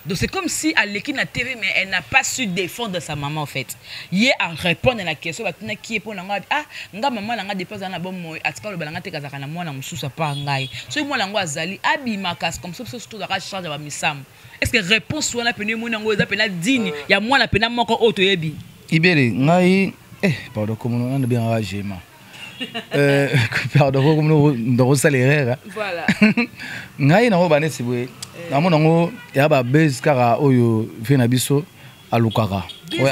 Donc c'est comme si aleki na TV, mais elle n'a pas su défendre sa maman en fait. Ye a répondre à la question batunaki ye mpo na ngo: "Ah, nga mama na nga depuis azala na bomoi, atika oloba na nga te kazalaka na mwana mosusu apart ngai. Soki mwana yango azali, abimaka comme ça, biso tozalaka charge ya bamisamu." Est ce que réponse wana pene emoni yango eza pena digne ya mwana pena moko oyo toyebi? Ibele ngai, pardon, komono nano bengaka Gema, pardon, komono ndokosala erreur. Voilà. Ngai nango baneti boye, namona yango ya babase kaka oyo vie na biso alukaka.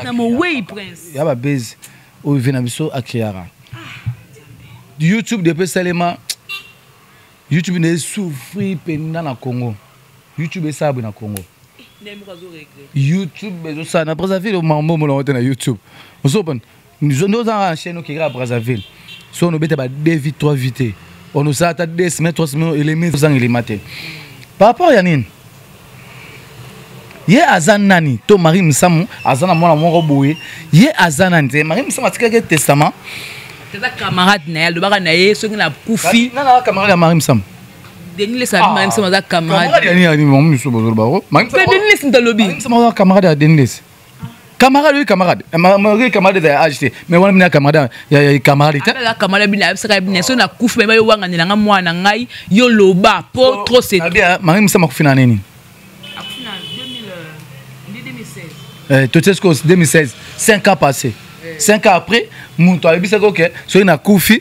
Na mowei prince. Ya babase oyo vie na biso acréaka YouTube. Depuis esalema YouTube, na esouffrir mpenza na Congo. YouTube esala boye na Congo, YouTube ezosala na Brazzaville, mambo monango te na YouTube. Ozopana nde ozanga na chaîne okekaka Brazzaville, so onobeta ba 2 vie, 3 vie te, onosala ata 2 semaines, 3 semaines, elemi ozanga elema te. Par rapport ya nini? Ye aza nani? To Marie Misamu aza na mwana moko boye, ye aza nani te? Marie Misamu atikaki testament. Eza camarade na ye, alobaka na ye soki nakufi. Nana camarade ya Marie Misamu? Denis Lesi abi Marie Misamu aza camarade. Ya nini? Miso bozoloba. Mpe Denis Lesi moto alobi. Misamu aza camarade ya Denis Lesi? Camarade, oui, camarade. Marie camarade ya âge te, mais wana bina camarade ya camarade te. Aza camarade bina, ayebisaka bina soki nakufi, bayeba yo wanganela mwana ngai, yo loba po trop c'est. Marie Misamu akufi na nini? Totie sikoyo 2016, 5 ans passé, 5 ans après, moto ayebisaki oke soki nakufi,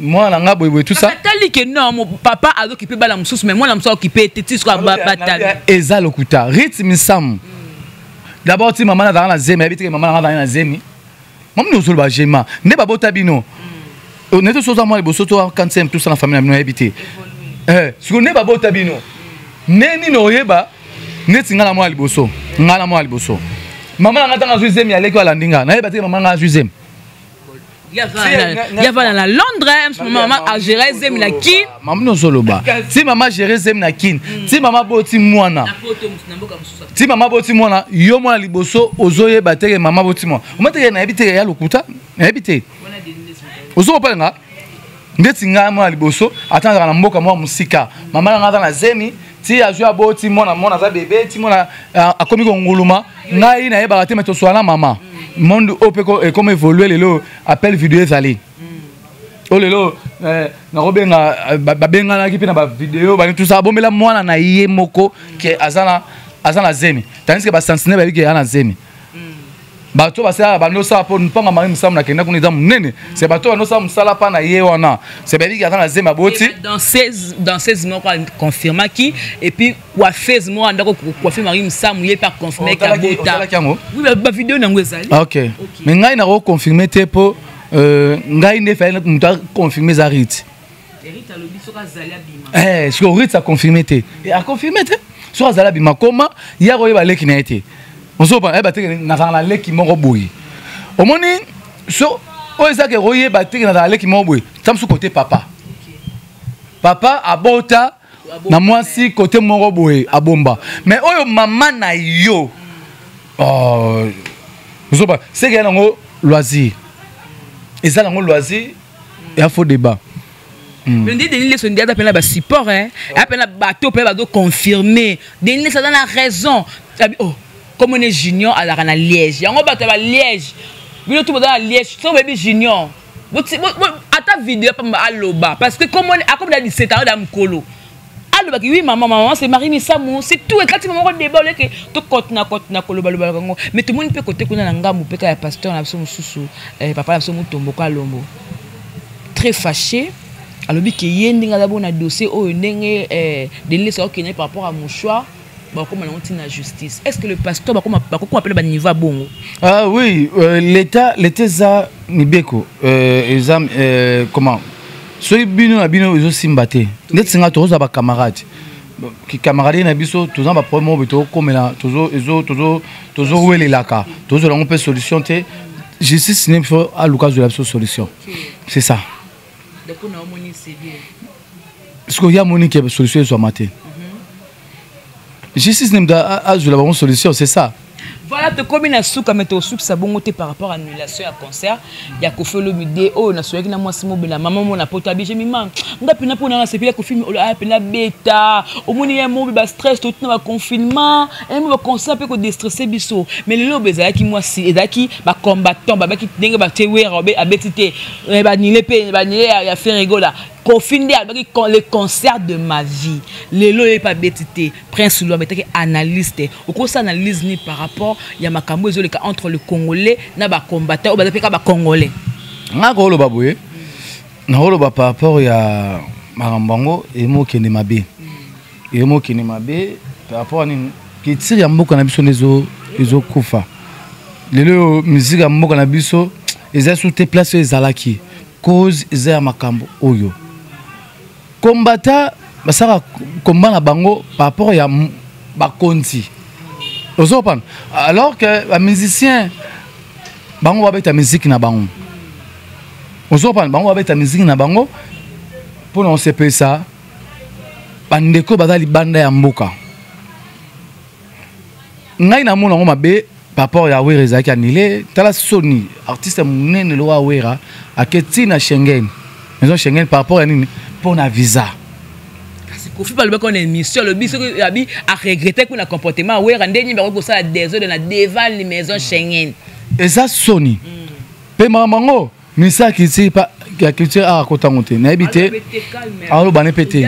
mwana na nga boyeboye, tout ça. Atali ke non, papa azokipe bana mosusu, mais mwana mosusu aokipe te ti sikoyo batali. Eza lokuta. Ruth Misamu d'abord, ti mama nazalaka na zemi, ayebi teke mama nanga azalaki na zemi. Mama nini ozoloba? Gema nde babota bino nete so oza mwa liboso to 45, tout ça, na famille na bino ayebi te. Sikoyo nde babota bino nde nini oyeba? Neti nga na mwa liboso, nga na mwa liboso, mama na nga ntango azwi zemi, aleki alandi nga, nayeba teke mama nga azwi zemi. Yavana na Londres, mama agéré zemi na Kine. Mama nozoloba, ti mama géré zemi na Kine, ti mama boti mwana, ti mama boti mwana, yo mwana liboso ozoyeba teke mama boti mwana oma teke? Nayebi teke ya lokuta, nayebi te. Ozokopalenga ndeti ngai mwana liboso, ata nazalaka na mboka mwa mosika, mama na ngai aza na zemi, ti azwi aboti mwana, mwana aza bebe, ti mwana akomi konguluma, ngai nayebaka te. Me toswana mama. Monde oyo mpe ekoma évolue lelo, appel vidéo ezali oyo lelo, nakobenga, babenganaki mpe na bavideo bani tusa. Abombela mwana na ye moko ke aza na zemi, tandis ke basentinelle bayebi ke aza na zemi. Bato basalaka bando osala mpo mpanga Marie Misamu nakenda kuna eza monene. C'est bato bando osala mosala mpa na ye wana. C'est bayebiki aza na zemi aboti. Danseuse moko aconfirmaki et puis coiffeuse moko andako coiffe Marie Misamu, ye mpe aconfirmaki abota. Otalaki yango? Oui, bavideo nango ezali. Ah, ok, mais ngai nakoconfirme te mpo ngai nde fai moto aconfirme eza Rite. Sikoyo Rite aconfirme te, aconfirme te soki azali abima koma ye akoyeba leki na ye te. Ozoba ayeba te nazala na leki moko boye. Omoni so oyo ezaka koyeba te nazala na leki moko boye. Ta mosusu kote papa, papa abota na mwasi kote moko boye abomba, mais oyo mama na yo, oh, ozoba seke ya nango loisir, eza nango loisir ya faux débat. Mais nde Denis Leso nde aza mpena basupport, hein, aya mpena bato mpe bazoconfirme Denis Leso aza na raison. Oh, comme one Junior azalaka na Liège, yango bato ya baliège, bino tu boza na Liège, soki boyebi Junior, ata video pamba aloba, parce que comme akomi na 17 ans da mokolo alobaki: "Oui, maman, maman, c'est Marie Misamu, c'est tout." Ekati moko débat oleke tokotina kotina kolobaloba yango. Mais tomoni mpe kote kuna na ngambu mpe ka ya pasteur na biso mosusu, papa na biso Mutombo Kalombo, très fâché. Alobi ke ye ndenge aza bona dossier oyo, ndenge Denis Lessie akokende par rapport à mouchoir, bakokoma nango ntina justice. Est ce que le pasteur bakokoma mpe na baniveau ya bongo? Ah oui, l'état eza mibeko, eza comment, soki bino na bino ezosimba te, ndeti nga tozozwa bacamarade, kikamarade na biso, toza na baproblème oyo tokomela, tozowelelaka, tozozwela yango mpe solution te. Justice ne faut aluka azwela biso solution, c'est ça. Parce que ya moni ke solution ezwama te, justice ne moto azwela bango solution, c'est ça. Voilà, tokomi na suka, me tosukisa bongo te par rapport à annulation ya concert ya Kofi Olomide oyo nasoyaki na mwasi mobela mama mo na poto. Abije mima nga mpena mpona nasepeli ya Kofi aya mpena beta. Omoni ye mobi bastress totina baconfinement emo baconcert mpe kodéstresse biso. Mais lelo oyo ezalaki mwasi, ezalaki bacombattant babaki ndenge batie Wera abeti te, banile mpe banile ya Ferre Gola. Kofi nde alobaki "le concert de ma vie". Lelo oyo epe abeti te. Prince Lo abetaki. Analyste, okosala analyse ni par rapport ya makambo ezoleka entre le Congolais na bacombattant oyo baza mpe kaka bacongolais? Nga koloba boye, nakoloba par rapport ya makambo yango emokende mabe, emokende mabe par rapport ya nini? Culture ya mboka na biso nde ezokufa lelo oyo. Musique ya mboka na biso eza su te place oyo ezalaki. Cause eza ya makambo oyo kombata basalaka komba na bango par rapport ya bakonzi, ozopana, alors que bamusicien bango babeta musique na bango, ozopana, bango babeta musique na bango mpona kosepelisa bandeko baza libanda ya mboka. Ngai namona yango mabe par rapport ya Wera ezalaki annulé. Tala soni, artiste monene lokola Wera ake ntina Schengen, maison Schengen, par rapport ya nini? Mpo na visa. Kasi Kofi balobaki na émission, alobi soki abi aregrete kuna comportement Wera, ndenge nini bakoki kosala désordre na devant maison Schengen? Eza soni mpe makambo yango. Ministère ya culture aka kotango te, nayebi te, aloba ne mpe te,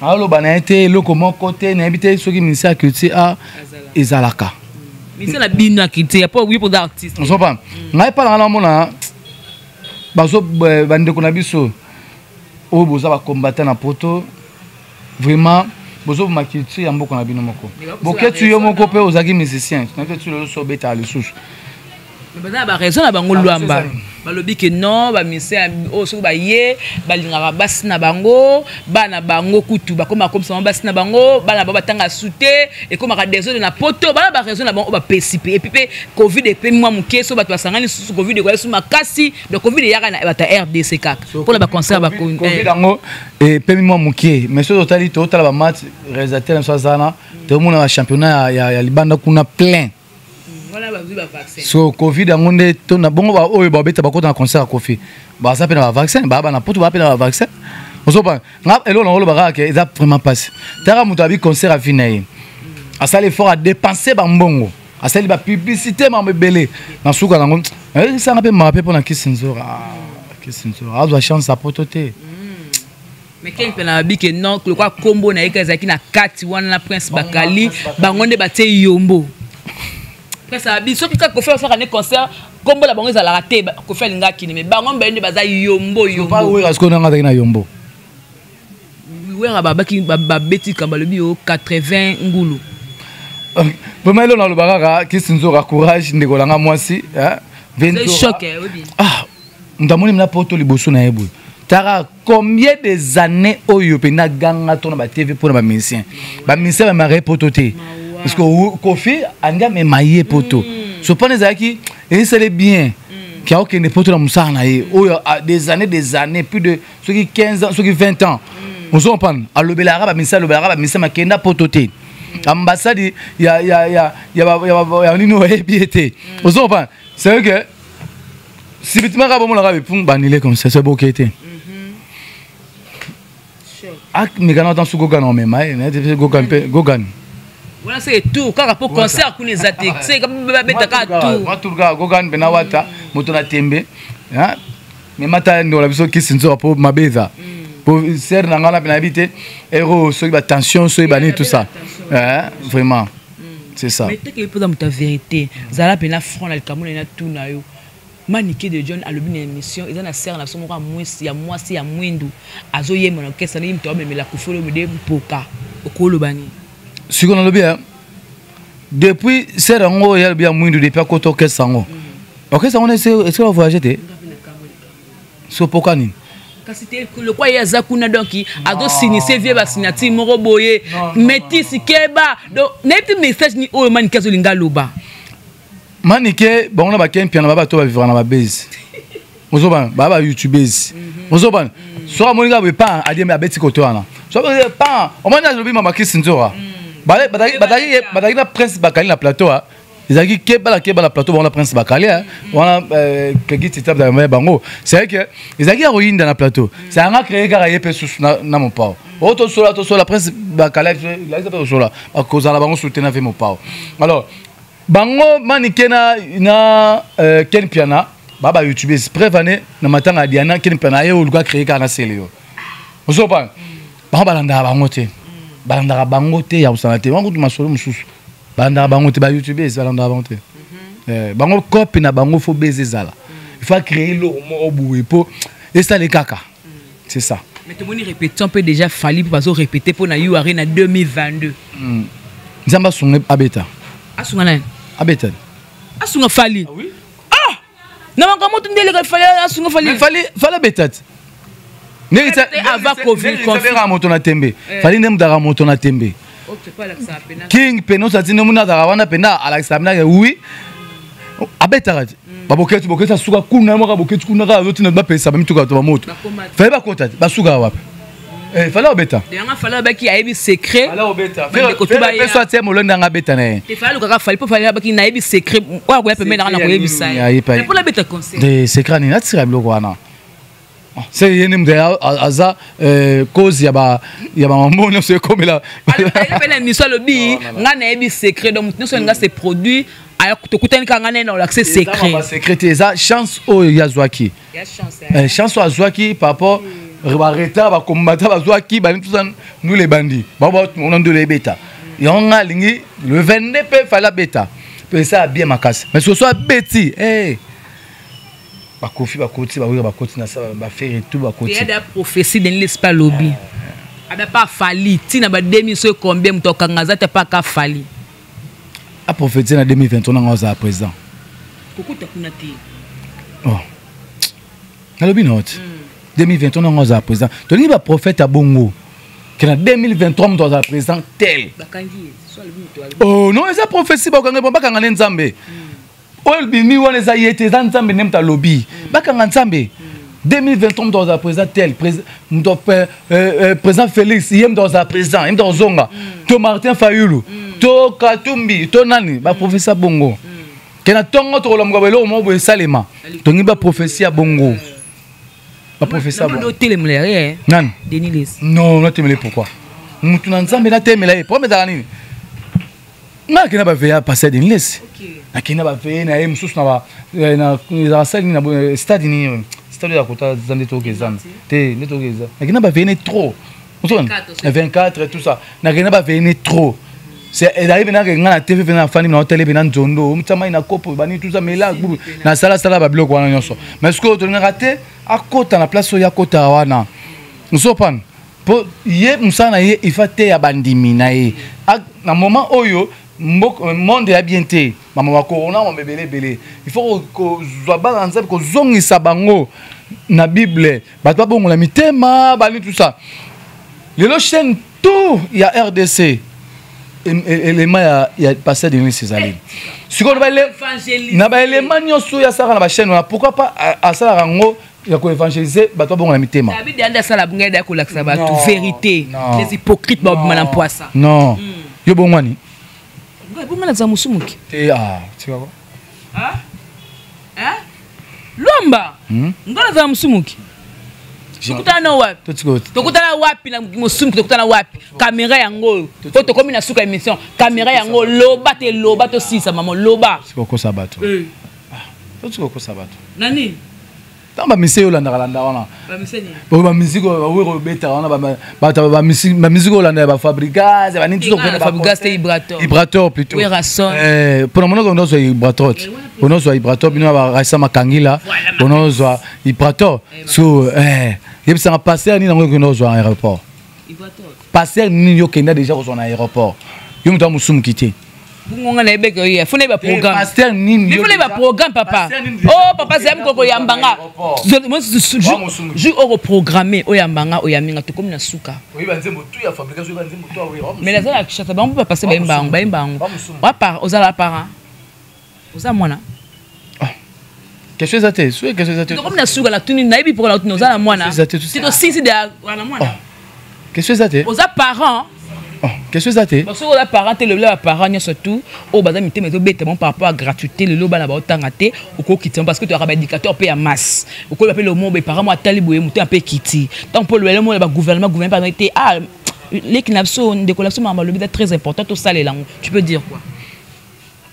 aloba na ye te eloko moko te. Nayebi te soki ministère ya culture a ezalaka. Ministère na bino ya culture po wi mpoza artiste. Ozopa ngai mpa na ngai namona bazo bandeko na biso oyo boza bacombattant na poto, vraiment bozoboma culture ya mboka na bino moko. Boketu yo moko mpe ozalaki musicien, nayebi te ti lelo so obetaka lisusu. Baza na baraison na bango. Lwamba balobi ke non, bamusicien oyo soki baye balingaka basi na bango, bana bango kutu bakómaka komisa bango basi na bango, bana bango batanga su te, ekómaka désordre na poto. Bana baraison na bango oyo bapesi mpe. Et puis mpe Covid epemi mwa moke, so bato basangani susu, Covid ekoya su makasi. Donc Covid eyaka na bato ya RDC kaka mpona baconcert. Covid yango epemi mwa moke, mais soki totali, totala bamatch, réalisateur na biso aza na, tomona bachampionnat ya libanda kuna plein. So Covid yango nde tona bongo. Oyo babeta bakota na concert ya Kofi baza mpe na bavaccin, baa bana poto, baa mpe na bavaccin. Ozopa nga eloko nango oloba kaka ke eza vraiment mpasi. Taka moto abi concert avi na ye, asali effort, adépense bambongo, asali bapublicité, mambo ebele, na suka nango esanga mpe mawa mpe mpona Kisi Nzora. Kisi Nzora azwa chance apoto te. Mais ken mpe na babi ke non, lokwa nkombo na ye kaka ezalaki na kati wana na Prince Bakali, bango nde batie yombo. Prince abi soki kaka Koffi asalaka ne concert, kombo na bango ezalaka te. Koffi alingaka kini, mais bango mibale nde baza yombo yombo. Wera sikoyo nanga azalaki na yombo. Wera babaki babeti kamba, balobi yo 80 ngulu. Vraiment, eloko naloba kaka, Kisi Nzoka, courage ndeko nanga mwasi. Choc. Ah, moto amoni mina poto liboso na ye boye. Tara combien des années oyo mpenza ganga to na batv mpona bamusicien, bamusicien bamaka ye poto te, parce que Koffi andi amema ye poto. So mpona ezalaki ezisale bien ki akokende poto na mosala na ye oyo des années, des années, plus de soki 15 ans, soki 20 ans. Ozo comprendre, alobelaka bamusicien, alobelaka bamusicien makenda poto te, ambassade ya nini oyebi ye te. Ozo comprendre, c'est vrai que subitement kaka bomonaka bepung banile comme ça, c'est boke te. Amekana ata su Gogan omema ye nayete Gogan mpe Gogan. Wana se tour kaka po concert kuna eza te, se babeta kaka tour. Mwa tour kaka Gogan mpe na wata moto na tembe memata ndeko na biso Kisi Nzoka mpo mabe eza po sere na ngai na mpe nayebi te ero soki batension, soki banini, tout ça, vraiment c'est ça. Mais teke mpoza moto ya vérité, zala mpena franc na likambo na ye. Na tuna yo, Manike de John alobi na émission eza na sere na biso moko ya mwasi ya mwindu azoyemba na orchestre ndenge moto amemela Koffi Olomide mpoka, okoloba nini? Sikoyo nalobi ya depuis sere yango oyo alobi ya mwindu, depuis akota orchestre yango, orchestre yango esika bavoyage te, so mpoka nini? Kasi te, lokwa ye aza kuna, donc azosinise vie basignature moko boye métisi keba. Donc nayebi te message ni oyo Manike azolinga aloba. Manike, bango na bakei mpiana ba bato bavivre na babase, ozobana baa bayoutubese, ozobana soki amoni kaka boye pan adiemi abeti kote wana, soki pan omoni alobi mama Kisi Nzoka. Bazalaki na Prince Bakali na plateau, ezalaki kebala keba na plateau bango na Prince Bakali wana keki titable bango. C'est vrai que ezalaki ya koyinda na plateau, c'est anga créé kaka ye mpe susu na mopao oyo tosola tosola Prince Bakali lakisa mpe tosola kozala bango soutien na ve mopao. Alors bango Manike na Ken Piana ba ba youtubeurs, preuve ane na matanga ya Diana, Ken Piana ye oluka créé kaka na sele yo ozopana. Bango balandaka bango te, balandaka bango te ya kosala te. Wango kutu masolo mosusu, balandaka bango te, bayoutubeurs balandaka bango te. Bango cope na bango faut bese ezala, il faut créer eloko moko boye mpo esale kaka, c'est ça. Mais tomoni répétition mpe déjà Fally mpo bazo répéter mpo na U Arena 2022. Nzambe asunga abeta. Asunga nani? Abeta. Asunga Fally? Ah, oui. Ah, na makambo tu ndeleka Fally asunga Fally. Fally, Fally abeta te. Avant Covid. Ndenge moto na tembe, Fally nde moto aka moto na tembe. King mpe nyonso atindi muna azalaka wana mpenza alakisaka mpena oui abetaka te. Baboketi boketi asuka kuna moko, boketi kuna kaka azotina bapesa bamituka to bamoto. Fally bakota te, basukaka wapi? Fally obeta. Yanga Fally abaki ayebi secret. Peso atie molonde anga abeta na ye. Fally alukaka Fally mpo Fally abaki nayebi secret oyo akoya pembeni nanga na koyebisa ye mpo nabeta concert. Secret nini? Atika biloko wana, se ye nde moto aza cause ya bamambo nyonso ekomela. Mpe na émission alobi ngai nayebi secret, donc moto nyonso alinga se produit tokutani kaka ngai naye na olakise secret. Secret te, eza chance oyo ye azwaki, chance oyo azwaki par rapport baretard bakombata bazwaki bani tusa ndula ebandi bango ndula ebeta yango. Ngai alingi le 22 mpe Fally abeta mpe esala bien makasi, mais soso abeti bakofi bakoti, bawira bakoti na sa baFerre tout bakoti. Ya prophétie Denis Lessie alobi abe pa Fally ntina ba 2000 so combien moto akanga aza te pa ka Fally. Aprophétie na 2023 nanga ozala président. Kokuta kuna te. Oh. Nalobi na oti 2023 nanga ozala président, tolingi baprophète ya bongo ke na 2023 moto azala président tel. Oh non, eza prophétie, bakanga bakanga nde Nzambe oyo bimi wana eza ye te, eza Nzambe nde moto alobi bakanga Nzambe. 2023 moto azala président tel, moto président Félix, ye moto azala président, ye moto azonga to Martin Fayulu to Katumbi to nani. Baprophétie ya bongo ke na ntongo tokolamuka eloko moko boye esalema, tongi baprophétie ya bongo, baprophétie ya bongo. Otelemela ye? Nani? Denis Lessie. Non, natemela pourquoi? Mutu na Nzambe natemela ye problème ezalaka nini? Nga nakende baveille pasteur Denis Lessie, nakende baveille na ye mosusu na ezalaka sali nini, stade nini, stade oyo ya kota eza nde toyoka eza te nde toyoka eza. Nakende baveille ne trop 24 et tout ça, nakende baveille ne trop. Ezali mpena ke ngai na TV mpena nafandi na otele mpena nzondo omitya mai na kopo bani tuza mela nasalasala babiloko wana nyonso. Mais sikoyo tolingaka te akota na place oyo akotaka wana, ozopana mpo ye mosala na ye ifa te ya bandimi na ye na moment oyo monde ya bien te, mama ba corona, mama ebele ebele. Il faut kozwa bana Nzambe, kozongisa bango na Bible, bato babongola mitema, bani tout ça. Lelo chaîne tout ya RDC, élément ya pasteur Denis ezali sikoyo na baélément nyonso oyo asalaka na bachaîne wana. Pourquoi pas asalaka yango ya koévangéliser bato babongola mitema? Asala ngai da kolakisa bato vérité, les hypocrites babima na mpwasa. Non, yo bongwani. Bonga naza mosumuki. Te, ah, tikako. Lwamba, nga nazala mosumuki? Tokutana wapi? Tokutana wapi na mosumuki? Tokutana wapi? Caméra yango oyo po tokomi na suka émission. Caméra yango, loba te, loba, tosilisa. Mama, loba. Sikokosa bato, totika bato. Nani? Ntango bamusicien oyo olandaka landa wana, bamusike oyo obetaka wana, bato bamusike olanda ya baFabregas, banini. Ibrator. Plutôt mpona monoko ozwa Ibrator, onozwa Ibrator, bino barasa makangila, onozwa Ibrator. So yebisanga, pasteur nini yango okende ozwa aéroport? Pasteur nini yo okenda déjà kozwa na aéroport? Yo moto amusumuki te. Bungonga na yebeke oyo funa yeba programme. Pasteur nini? Funa yeba programme, papa. Oh papa, zaya mokoko yambanga jour oko programme oyambanga, oyambinga. Tokomi na suka, mais naza na Kinshasa. Bango mpe bapase, bayemba yango, bayemba yango. Ozala parent, oza mwana? Question eza te, soki question eza te. Tokomi na suka, natuni, nayebi pourquoi natuni. Oza na mwana? Tosilisi de wana mwana. Question eza te. Oza parent? Question eza te. Soki oza parent te, lelo baparent nyonso tout oyo baza mitema ezobeta bango par rapport à gratuité, lelo bana baotanga te, okokita parce que toyaka baéducateur mpe ya masse. Okoyeba mpe lomo boye, parent mo atali boye, motema mpe ekiti. Ntango mpo lelo mo bagouvernement, gouvernement te, ah, leki na biso, ndeko na biso, makambo alobi eza très important, tosalela yango. Tu peux dire quoi?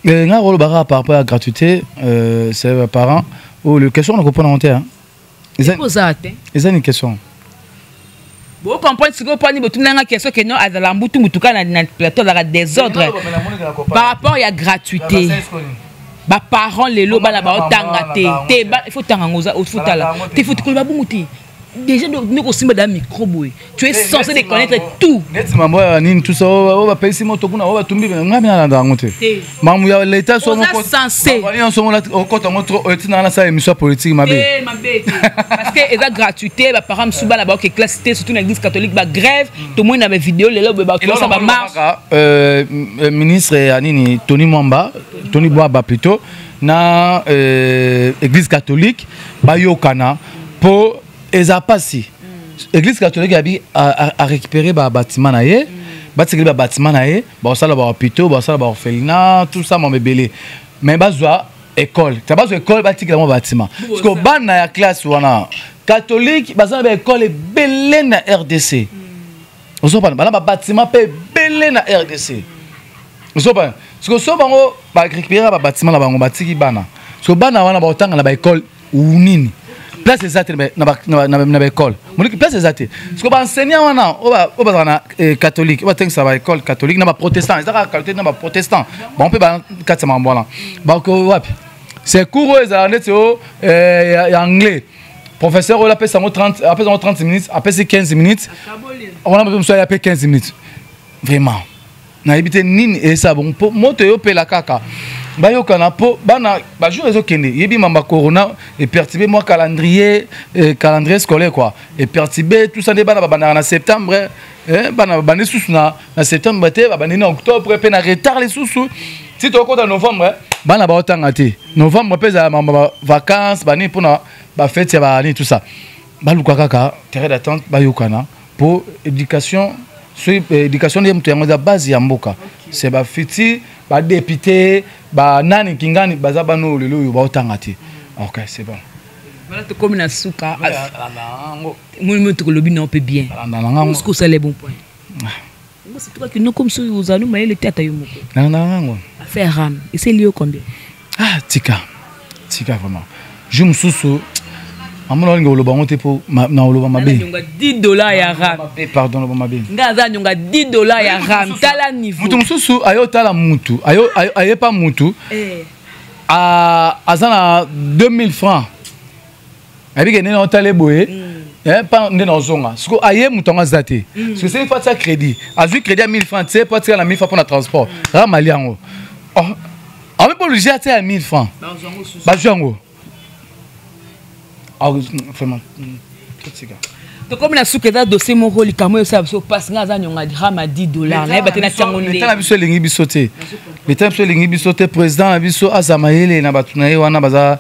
Nga kolobaka par rapport à gratuité, c'est parent oyo le question na kopona ngo te. Oza te. Eza ni question. Bocomprendre sikoyo mpani botunanga question ke non, azala mbutu mutu kaka na plateau, azalaka désordre par rapport ya gratuité. Baparent lelo bana baotanga te te, il faut tanga yango, faut tala te, faut koloba bongo te. Déjà nde kosimba da micro boye, tu es censé de connaître tout. Neti mambo ya nini, tout ça, oyo bapesi moto kuna, oyo batumbi, ngai mina nalanda yango te. Mambo ya leta nyonso okota yango trop, etinaka nasala émission ya politique mabe. Mabe te, parce que eza gratuité. Baparent mosusu bana baoke classe te, surtout na église catholique, bagrève, tomoni na bavideo lelo boye, bato basala bamarche. Ministre ya nini, Tony Mwamba, Tony Bwaba plutôt, na église catholique bayokana mpo eza mpasi. Église catholique abi arécupéré babâtiment na ye, batikeli babâtiment na ye, bakosala bahôpitaux, bakosala baorphelinat, tout ça, mambo ebele. Mais bazwa école ta, bazwa école, batikela mwa bâtiment, parce que bana ya classe wana catholique baza na baécole ebele na RDC, ozopana bana babâtiment mpe ebele na RDC, ozopana. Siko so bango barécupérer babâtiment na bango, batiki bana, so bana wana baotanga na baécole nini? Place eza te na baécole moniki, place eza te. Siko baenseignant wana oyo bazalaka na catholique, oyo batengisa baécole catholique na baprotestant, eza kaka catholique na baprotestant, bango mpe bakati ya makambo wana, bako wapi? C'est cours oyo ezalaka neti oyo ya anglais, professeur oyo apesa yango 30, apesa yango 30 minutes, apesi 15 minutes wana, mpe mosusu aya mpe 15 minutes. Vraiment nayebi te nini esala bongo mpo moto eyopela kaka. Bayokana mpo bana bajour ezokende. Yebi mamba corona eperturbe mwa calendrier, calendrier scolaire quoi, eperturbe tout ça. Nde bana babandaka na septembre, bana babandi susu na septembre te, babandi na octobre mpe na retard lisusu ti tokota novembre. Bana baotanga te novembre mpe ezala mamba bavacance, banini, mpona bafete ya banini, tout ça. Baluka kaka terrain d'attente, bayokana mpo éducation. Soki éducation nde moto yango eza base ya mboka. C'est bafutur badéputé, banani kingani, baza bana oyo lelo oyo baotanga te. Ok, c'est bon. Voilà, tokomi na suka. Moni tokolobi na mpe bien soki osala bon point ngo comme soki ozali mayele te, ata yo moko. Nangango. Affaire ram eseli yo combien? Ah, tika, tika, vraiment. Jour mosusu Amona olinga oloba yango te mpo na oloba mabe. 10 $ ya RAM. Pardon, loba mabe. Nga aza nyonga 10 $ ya RAM, tala niveau. Mutu mosusu aye otala mutu, aye pa mutu aza na 2000 francs, ayebi ke ndenge otala boye pa nde nazonga. Siko aye, moto yango aza te. Soki soki fa atia crédit, azwi crédit ya 1000 francs tie po atika na 1000 francs mpo na transport. RAM ali yango ami mpo obligé atia ya 1000 francs, bazwi yango vraiment totika. Tokomi na suka. Eza dossier moko, likambo oyo esala biso mpasi. Nga aza nionga RAM ya 10 $, nayeba te natiango. Leta na biso elingi biso te, leta na biso elingi biso te. Président na biso aza mayele na bato na ye wana baza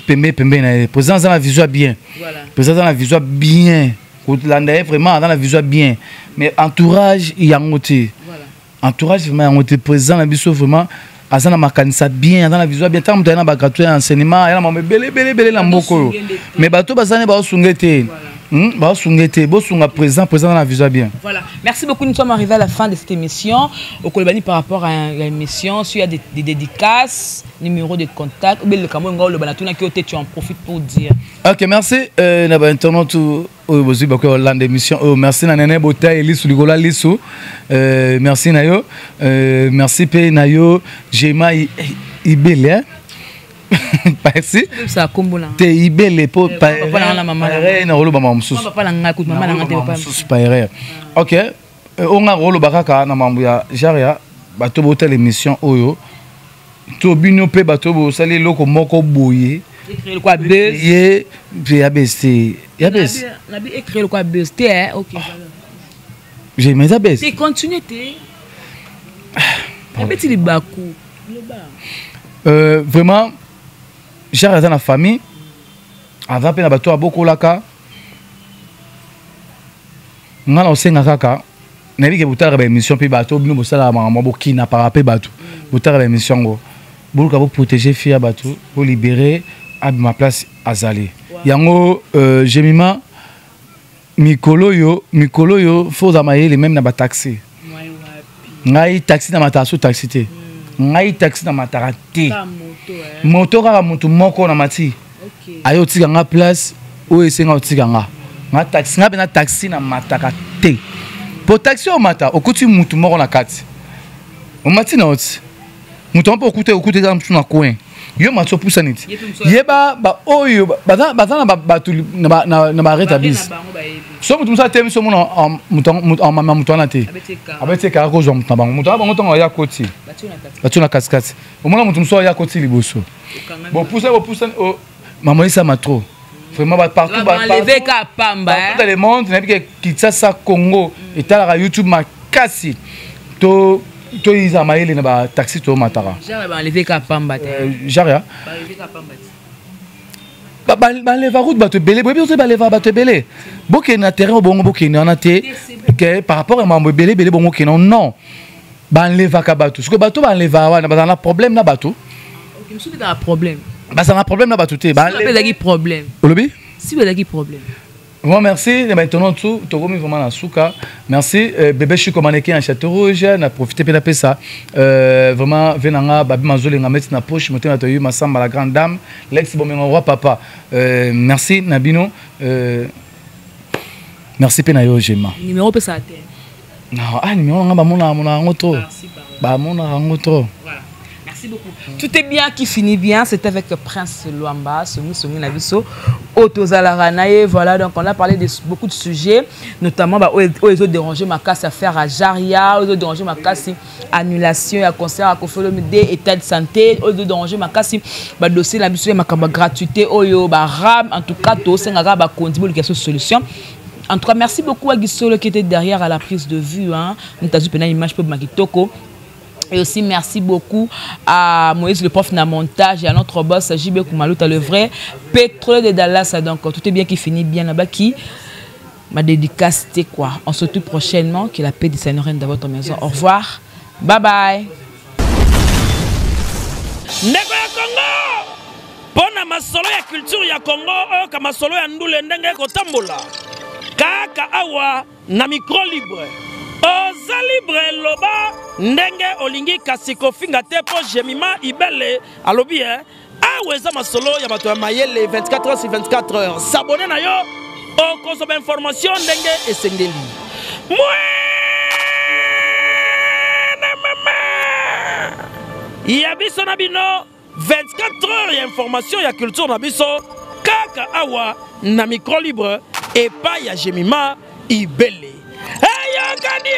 pembe pembe na ye. Président aza na vision bien, président aza na vision bien, kolanda ye vraiment aza na vision bien, mais entourage yango te, entourage vraiment yango te. Président na biso vraiment aza na makanisa bien, aza na vision bien. Ntango moto aye na bagratuit ya enseignement, aye na mambo ebele ebele ebele na mboka oyo, mais bato baza ne baosunge te, baosunge te. Bosunga président, président na vision bien. Voilà, merci beaucoup. Nous sommes arrivés à la fin de cette émission. Okolobani par rapport à l'émission, s'il y a des dédicaces, numéro de contact ou bien le cameroun le banatuna qui tu en profites pour dire. Ok, merci na ba internaute oyo bozwi bakoki kolanda émission oyo. Merci na Nene Botai lisu likolo ya lisu, merci na yo, merci mpe na yo Jema Ibele. Merci te Ibele mpo na koloba makambo mosusu par erreur. Ok, oyo nga koloba kaka na mambo ya genre ya bato botala émission oyo to bino mpe bato bosali eloko moko boye ye mpe ya bes te, ya bes. Mais eza bes. Continue te, abeti libaku. Vraiment genre aza na famille, aza mpe na bato abokolaka. Nga na osenga kaka, nayebi ke botalaka baémission mpe bato bino bosalaka makambo bokina para mpe bato botalaka baémission yango, boluka boprotéger fille ya bato, bolibérer, abima place azali yango. Jemima, mikolo oyo, mikolo oyo fo ozala mayele même na bataxi. Ngai taxi na mataka so taxi te, ngai taxi na mataka te, moto kaka motu moko na mati aye otika nga place oyo esenga otika nga. Nga taxi, nga mpe na taxi na mataka te, po taxi oyo mata okuti mutu moko na kati, omati na oti moto mpo okuta, okuta eza mosusu na coin, yo mati opusani ti yeba baoyo baza na bato na bareta bis. So moto mosusu atemi so omona amama moto wana te, abeti ekaka kozwa moto na bango, moto wana bango ntango aya koti batio na katikati, omona moto mosusu aya koti liboso, bopusani bopusani, mama esama trop vraiment partout dans le monde. Nayebi ke Kinshasa, Congo etalaka YouTube makasi. To toyiza mayele na bataxi tomataka. Genre baleva route bato ebele, boyebi te, baleva bato ebele. Bokende na terrain bongo, bokende wana te ke par rapport ya mambo ebele ebele bongo okende. Non, banlevaka bato. Sikoyo bato banlevaka wana bazala na problème na bato, bazala na problème na bato te. Olobi. Bon, merci. Maintenant, tout, tokomi vraiment na suka. Merci, bébé Chico Mannequin à Château Rouge, na profité pe na ça. Vraiment, venanga babi mazoli nga mettre na poche, motema to yu masamba la grande dame, l'ex bomengo roi papa. Merci Nabino. Merci pe na yo Jema. Numéro pe ça te. Non, ah numéro nga ba mona mona yango trop. Ba mona yango trop. Voilà. Merci beaucoup. Tout est bien qui finit bien. C'est avec Prince Luamba, Songi Songi Nabiso, Otozalara Naye. Voilà, donc on a parlé de beaucoup de sujets, notamment bah, où ils ont dérangé makasi affaire à Jaria, où ils ont dérangé makasi annulation ya concert à Koffi Olomide, état de santé, où ils ont dérangé makasi, bah, dossier la biso makamba gratuité, oyo, bah, RAM, en tout cas, tout, c'est bah, continue solution. En tout cas, merci beaucoup à Guissolo qui était derrière à la prise de vue. Hein. Nous avons une image pour Makitoko. Et aussi, merci beaucoup à Moïse le prof na montage et à notre boss JB Koumalouta, le vrai pétrole de Dallas. Donc, tout est bien qui finit bien là-bas. Qui m'a dédicacé quoi. On se retrouve prochainement. Que la paix du Seigneur règne dans votre maison. Au revoir. Bye bye. Ndeko ya Congo, mpo na masolo ya culture ya Congo, oyoka masolo ya ndule ndenge ekotambola kaka awa na micro libre. Oza libre, loba ndenge olingi, kasi kofinga te mpo Jemima Ibele alobi e. Awa eza masolo ya bato ya mayele 24 heures sur 24 heures. S'abonner na yo okozwa ba information ndenge esengeli. Mwana mama ya biso na bino 24 heures ya information ya culture na biso kaka awa na micro libre epai ya Jemima Ibele. Eyokani!